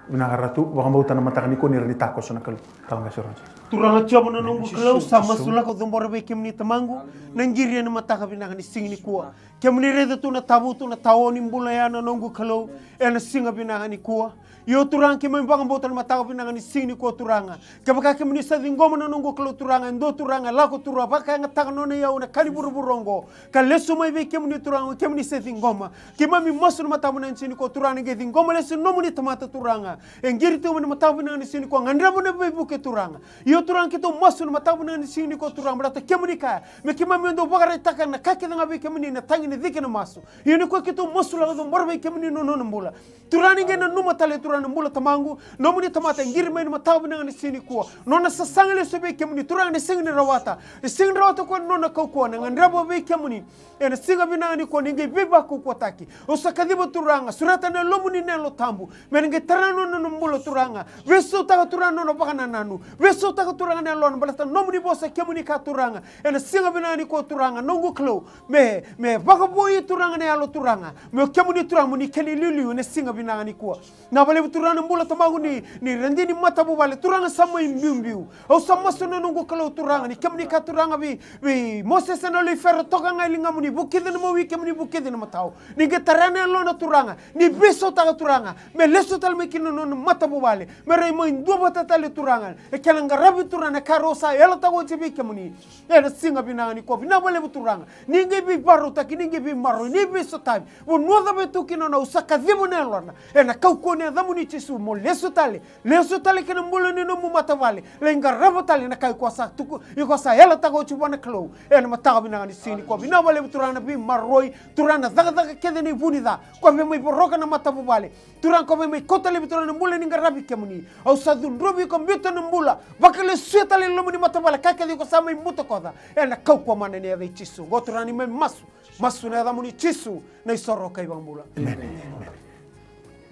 Vinaka Ratu, vakabauta na mataka nikua ni rawa ni takoso na Kalou. Tala ga soro. Turaga Jiova na noqu Kalou, sa masulaka, cabora vei kemuni Tamaqu na qiri ena mataka vinaka ni siga nikua. Kemuni raica tu na tavutu, na tao ni bula ya na noqu Kalou ena siga vinaka nikua. Io Turaga, keimami vakabauta na mataka vinaka ni siga nikua Turaga. Kevaka kemuni sa ciqoma na noqu Kalou Turaga, e dua Turaga e lako Turaga, vakayagataka na nona iyau ena ka ni vuravura oqo, ka lesu mai vei kemuni Turaga, kemuni sa ciqoma. Keimami masu na mataka vinaka ni siga nikua Turaga, ni qai ciqoma lesu na nomuni tamata Turaga. E qiri tiko mai na mataka vinaka ni siga nikua, gadreva na veivuke Turaga. Io Turaga, keitou masu na mataka vinaka ni siga nikua Turaga, baleta kemuni kaya me keimami dau vakaraitaka na ka kece ga vei kemuni na tagi, na cike, na masu. Io nikua keitou masulaka, cabora vei kemuni na nona bula. Turaga ni qai nanuma tale Turaga na bula Tamaqu, nomuni tamata e qiri mai na mataka vinaka ni siga nikua. Nona sasaga lesu vei kemuni Turaga, na sega ni rawata. Na sega ni rawata o koya na nona kaukauwa, na gadreva vei kemuni. Ena siga vinaka nikua ni qai veivakaukauwataki. Au sa kaciva Turaga, sureta na Yalomuni na Yalo Tabu me na qai tara na nona bula Turaga. Veisautaka Turaga na nona vakanananu. Veisautaka Turaga na yalona baleta na nomuni vosa, kemuni kaya Turaga. Ena siga vinaka nikua Turaga, noqu Kalou, me, me vakavoui Turaga na yalo Turaga. Me o kemuni Turaga mo ni kena iliuliu ena siga vinaka nikua. Vinaka vakalevu Turaga na bula Tamaqu ni, ni radini matavuvale Turaga sa mai biubiu. Au sa masu na noqu Kalou Turaga ni kemuni kaya Turaga vei, vei Mosese na loi Fero, toka ga e ligamuni, vukici na mawi, kemuni vukici na matau. Ni qai tara na yalona Turaga, ni veisautaka Turaga, me lesu tale mai kina na nona matavuvale, me rai mai duavata tale Turaga. E kena qaravi Turaga na ka rau sa yalataka oti vei kemuni. Ena siga vinaka nikua, vinaka vakalevu Turaga. Ni qai veivakarautaki, ni qai veimaroroi, ni veisotavi. Vanua cava e tu kina, au sa kaciva na yalona. Ena kaukauwa ni yacamuni Jisu, mo lesu tale. Lesu tale ki na bula ni nomu matavuvale. Lai qarava tale na ka iko sa tuku, iko sa yalataka oti vua na Kalou. Ena mataka vinaka ni siga nikua, vinaka vakalevu Turaga na veimaroroi, Turaga na cakacaka kece ni vu ni ca. Ko via mai voroka na matavuvale. Turaga ko via mai kauta laivi Turaga na bula ni qaravi kemuni. Au sa cudruvi iko, biuta na bula. Vakalesuya tale na loma ni matavuvale, ka kece iko sa mai butakoca. Ena kaukauwa mana ni yaca i Jisu. Oqo Turaga ni mai masu. Masu ena yacamuni Jisu, na iSoro kei Vakabula. Emeni. Emeni.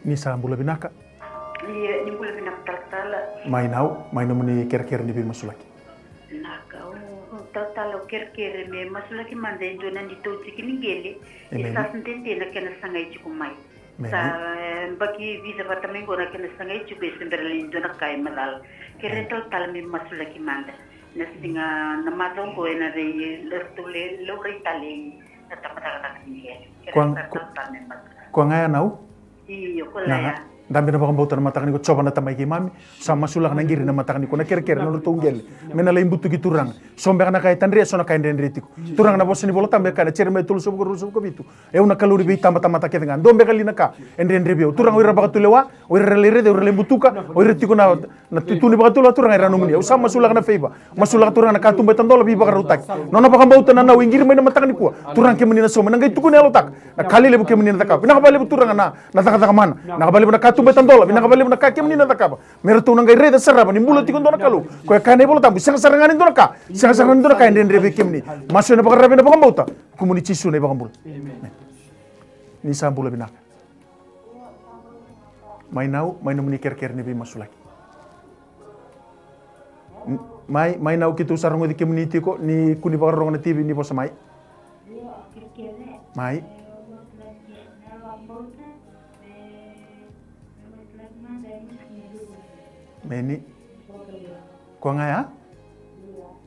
Ni sa bula vinaka. Ia, ni bula vinaka talatala. Mai nau, mai nomuni kerekere ni veimasulaki. Vinaka, au talatala, au kerekere me masulaki mada e dua na neitou tiki ni qele. E sa dede na kena sagai tiko mai. Sa, e, baki vica vata mai qo na kena sagai tiko, e se bera ni dua na ka e macala. Kere talatala me masulaki mada. Na siga na macawa qo ena vei ratou le laurai tale na tabacakacaka ni qele. Kere talatala me masulaki. Koya ga ya nau? Io, koya ga ya. Dabe na vakabauta na mataka nikua, Jiova na Tamai keimami. Sa masulaka na qiri na mataka nikua, na kerekere na nodratou qele. Me na lai butuki Turaga. So beka na ka e tadre, so na ka e dredre tiko. Turaga, na vosa ni Vola Tabu e kaya na Jeremaia tolusagavulu ka rua, ruasagavulu ka vitu. Au na Kalou ni veitabatamata kece ga. Dua beka li na ka e dredre vei au? Turaga, o ira vakatulewa, o ira ra lai raica, o ira lai butuka, o ira tiko na, na tutu ni vakatulewa, Turaga era nomuni. Au sa masulaka na favour. Masulaka Turaga na katuba e tadola veivakarautaki. Nona vakabauta na nau e qiri mai na mataka nikua. Turaga, kemuni na sauma, na qai tukuni yalotaka na ka lelevu kemuni na cakava. Vinaka vakalevu Turaga na, na cakacaka mana. Vinaka vakalevu na katuba e tadola. Vinaka vakalevu na ka kemuni na cakava. Me ratou na qai raica sara rawa ni bula tiko e dua na Kalou. Koya e kaya na iVola Tabu, sega sara ga ni dua na ka, sega sara ga ni dua na ka e dredre vei kemuni. Masu ena vakararavi, ena vakabauta. Kumuni Jisu na iVakabula. Emeni. Ni sa bula vinaka. Mai nau, mai nomuni kerekere ni veimasulaki. N-, mai, mai nau, keitou sa rogoci kemuni tiko, ni kua ni vakarorogo na T V, ni vosa mai. Mai. Emeni. Koya ga ya?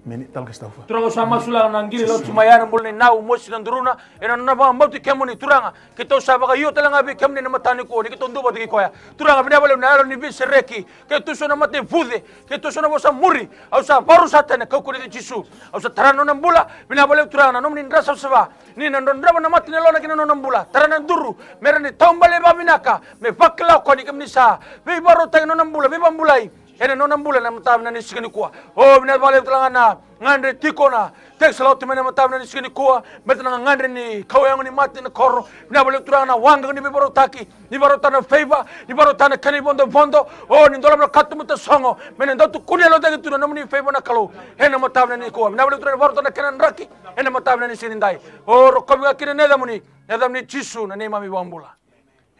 Emeni, tala ka sa tauva. Turaga, au sa masulaka na qiri lauti mai ya na bula nei nau, mosi na duruna, ena nona vakabauti kemuni, Turaga. Keitou sa vakaio tale ga vei kemuni ena mataka nikua, ni keitou duavata kei koya. Turaga, vinaka vakalevu na yalo ni veisereki. Keitou so na mate vuce, keitou so na vosa muri. Au sa vakarusa tani ena kaukauwa ni yaca i Jisu. Au sa tara na nona bula, vinaka vakalevu Turaga na nomuni dra savasava. Ni na drodrova na mate ni yalona ki na nona bula. Tara na duru, me rawa ni taubale vakavinaka, me vakila o koya ni kemuni sa veivakarautaki na nona bula, veivakabulai. Ena nona bula ena mataka vinaka ni siga nikua. O, vinaka vakalevu tale ga na gadre tiko na text sa lako tu mai ena mataka vinaka ni siga nikua. Baleta na gagadre ni kauyago ni mate ena koro. Vinaka vakalevu Turaga na waqa ni veivakarautaki. Ni vakarautaka na favour, ni vakarautaka na kena ivodovodo. O, ni dolava na katuba tasogo. Me na dau tukuni yalotaki tu na nomuni favour na Kalou. Ena mataka vinaka nikua. Vinaka vakalevu Turaga ni vakarautaka na kena draki. Ena mataka vinaka ni siga nidai. O, rokovi ga kina na yacamuni. Na yacamuni Jisu na neimami iVakabula.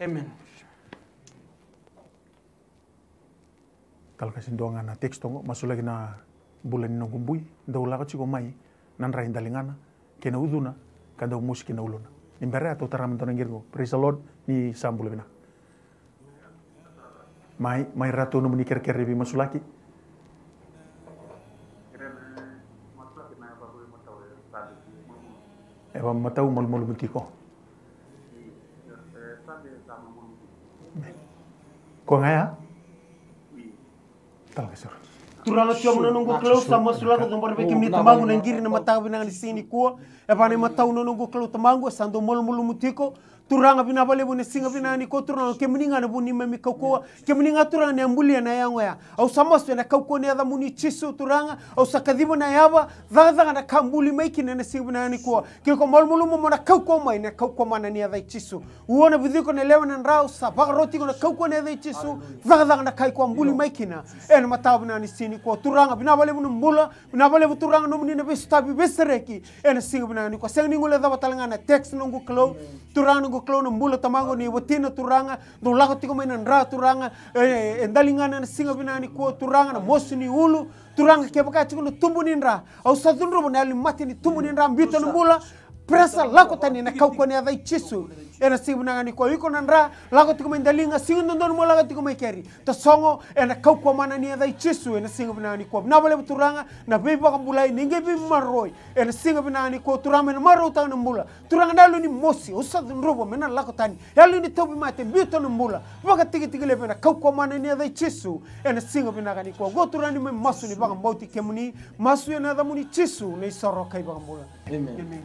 Emeni. Tala ka sa dua ga na text oqo, masulaki na bula ni noqu bui, dau lako tiko mai na dra i daligana kei na ucuna, ka dau mosi ki na uluna. Ni bera ya tou tara mada na qiri qo. Praise the Lord, ni sa bula vinaka. Mai, mai ratou nomuni kerekere ni veimasulaki. E vakamatau malumalumu tiko. Ko ga ya? Tala ka siro. Turaga Jiova na noqu Kalou, sa masulaka, cabora vei kemuni Tamaqu na qiri na mataka vinaka ni siga nikua. E vaka na imatau na noqu Kalou Tamaqu, sa dau malumalumu tiko. Turaga vinaka vakalevu ena siga vinaka nikua, Turaga kemuni ga na vu ni neimami kaukauwa. Kemuni ga Turaga na bulia na yago ya. Au sa masu ena kaukauwa ni yacamuni Jisu Turaga. Au sa kaciva na yava, cakacaka na ka buli mai kina ena siga vinaka nikua. Ke ko malumalumu mo na kaukauwa mai ena kaukauwa mana ni yaca i Jisu. Ua na vuciko na lewe na dra, au sa vakaroti iko ena kaukauwa ni yaca i Jisu. Cakacaka na ka iko a buli mai kina ena mataka vinaka ni siga nikua. Turaga vinaka vakalevu na bula, vinaka vakalevu Turaga nomuni na veisotavi veisereki ena siga vinaka nikua. Sega ni guilecava tale ga na text noqu Kalou. Turaga noqu Kalou na bula Tamaqu ni watina Turaga. Dau lako tiko mai na dra Turaga. E, e daligana ena siga vinaka nikua Turaga na mosi ni ulu. Turaga kevaka tiko na tubu ni dra. Au sa cudruva na yalo ni mate ni tubu ni dra, biuta na bula. Presa lako tani ena kaukauwa ni yaca i Jisu. Ena siga vinaka nikua iko na dra, lako tiko mai daliga, sega ni dodonu mo lako tiko mai keri. Tasogo, ena kaukauwa mana ni yaca i Jisu, ena siga vinaka nikua. Vinaka vakalevu Turaga, na veivakabulai, ni qai veimaroroi. Ena siga vinaka nikua Turaga me na marautaka na bula. Turaga na yalo ni mosi, au sa cudruva, me na lako tani. Yalo ni tauvimate, biuta na bula. Vakatikitiki levu ena kaukauwa mana ni yaca i Jisu. Ena siga vinaka nikua. Qo Turaga ni mai masu ni vakabauti kemuni. Masu ena yacamuni Jisu, na isoro ka ivakabula. Emeni.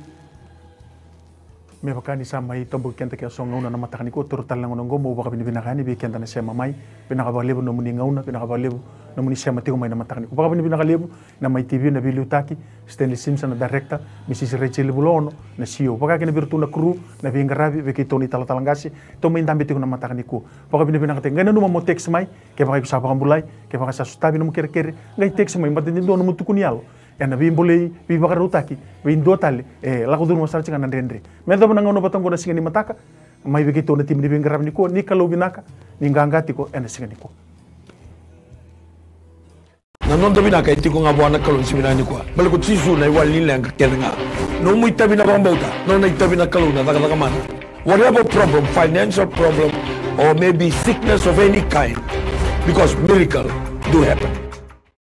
Me vaka ni sa mai toboki keda ke so gauna na mataka nikua, toro tale na gauna oqo meu vakavinavinaka yani vei keda na sema mai. Vinaka vakalevu nomuni gauna, vinaka vakalevu nomuni sema tiko mai na mataka nikua. Vakavinavinaka levu na Mai T V na veiliutaki, Stanley Simpson na director, Mrs Rachel Vulaono na C E O. Vaka kina vei iratou na crew, na veiqaravi, vei keitou na italatala qase, tou mai dabe tiko na mataka nikua. Vakavinavinakataki, qai nanuma mo text mai, kevaka iko sa vakabulai, kevaka sa sotavi nomu kerekere, qai text mai, baleta ni dua nomu tukuni yalo. Ena veibolei, veivakarautaki, vei dua tale, e lako curuma sara tiko ga na dredre. Me yacova na gauna vata oqo na siga ni mataka, mai vei keitou na timi ni veiqaravi nikua, ni Kalou vinaka, ni qaqa tiko ena siga nikua. Na noda vinaka e tiko ga vua na Kalou ni siga vinaka nikua. Baleta ko Jisu na iwali ni leqa kece ga. Nomu itavi na vakabauta, nona itavi na Kalou na cakacaka mana. Whatever problem, financial problem, or maybe sickness of any kind, because miracle do happen.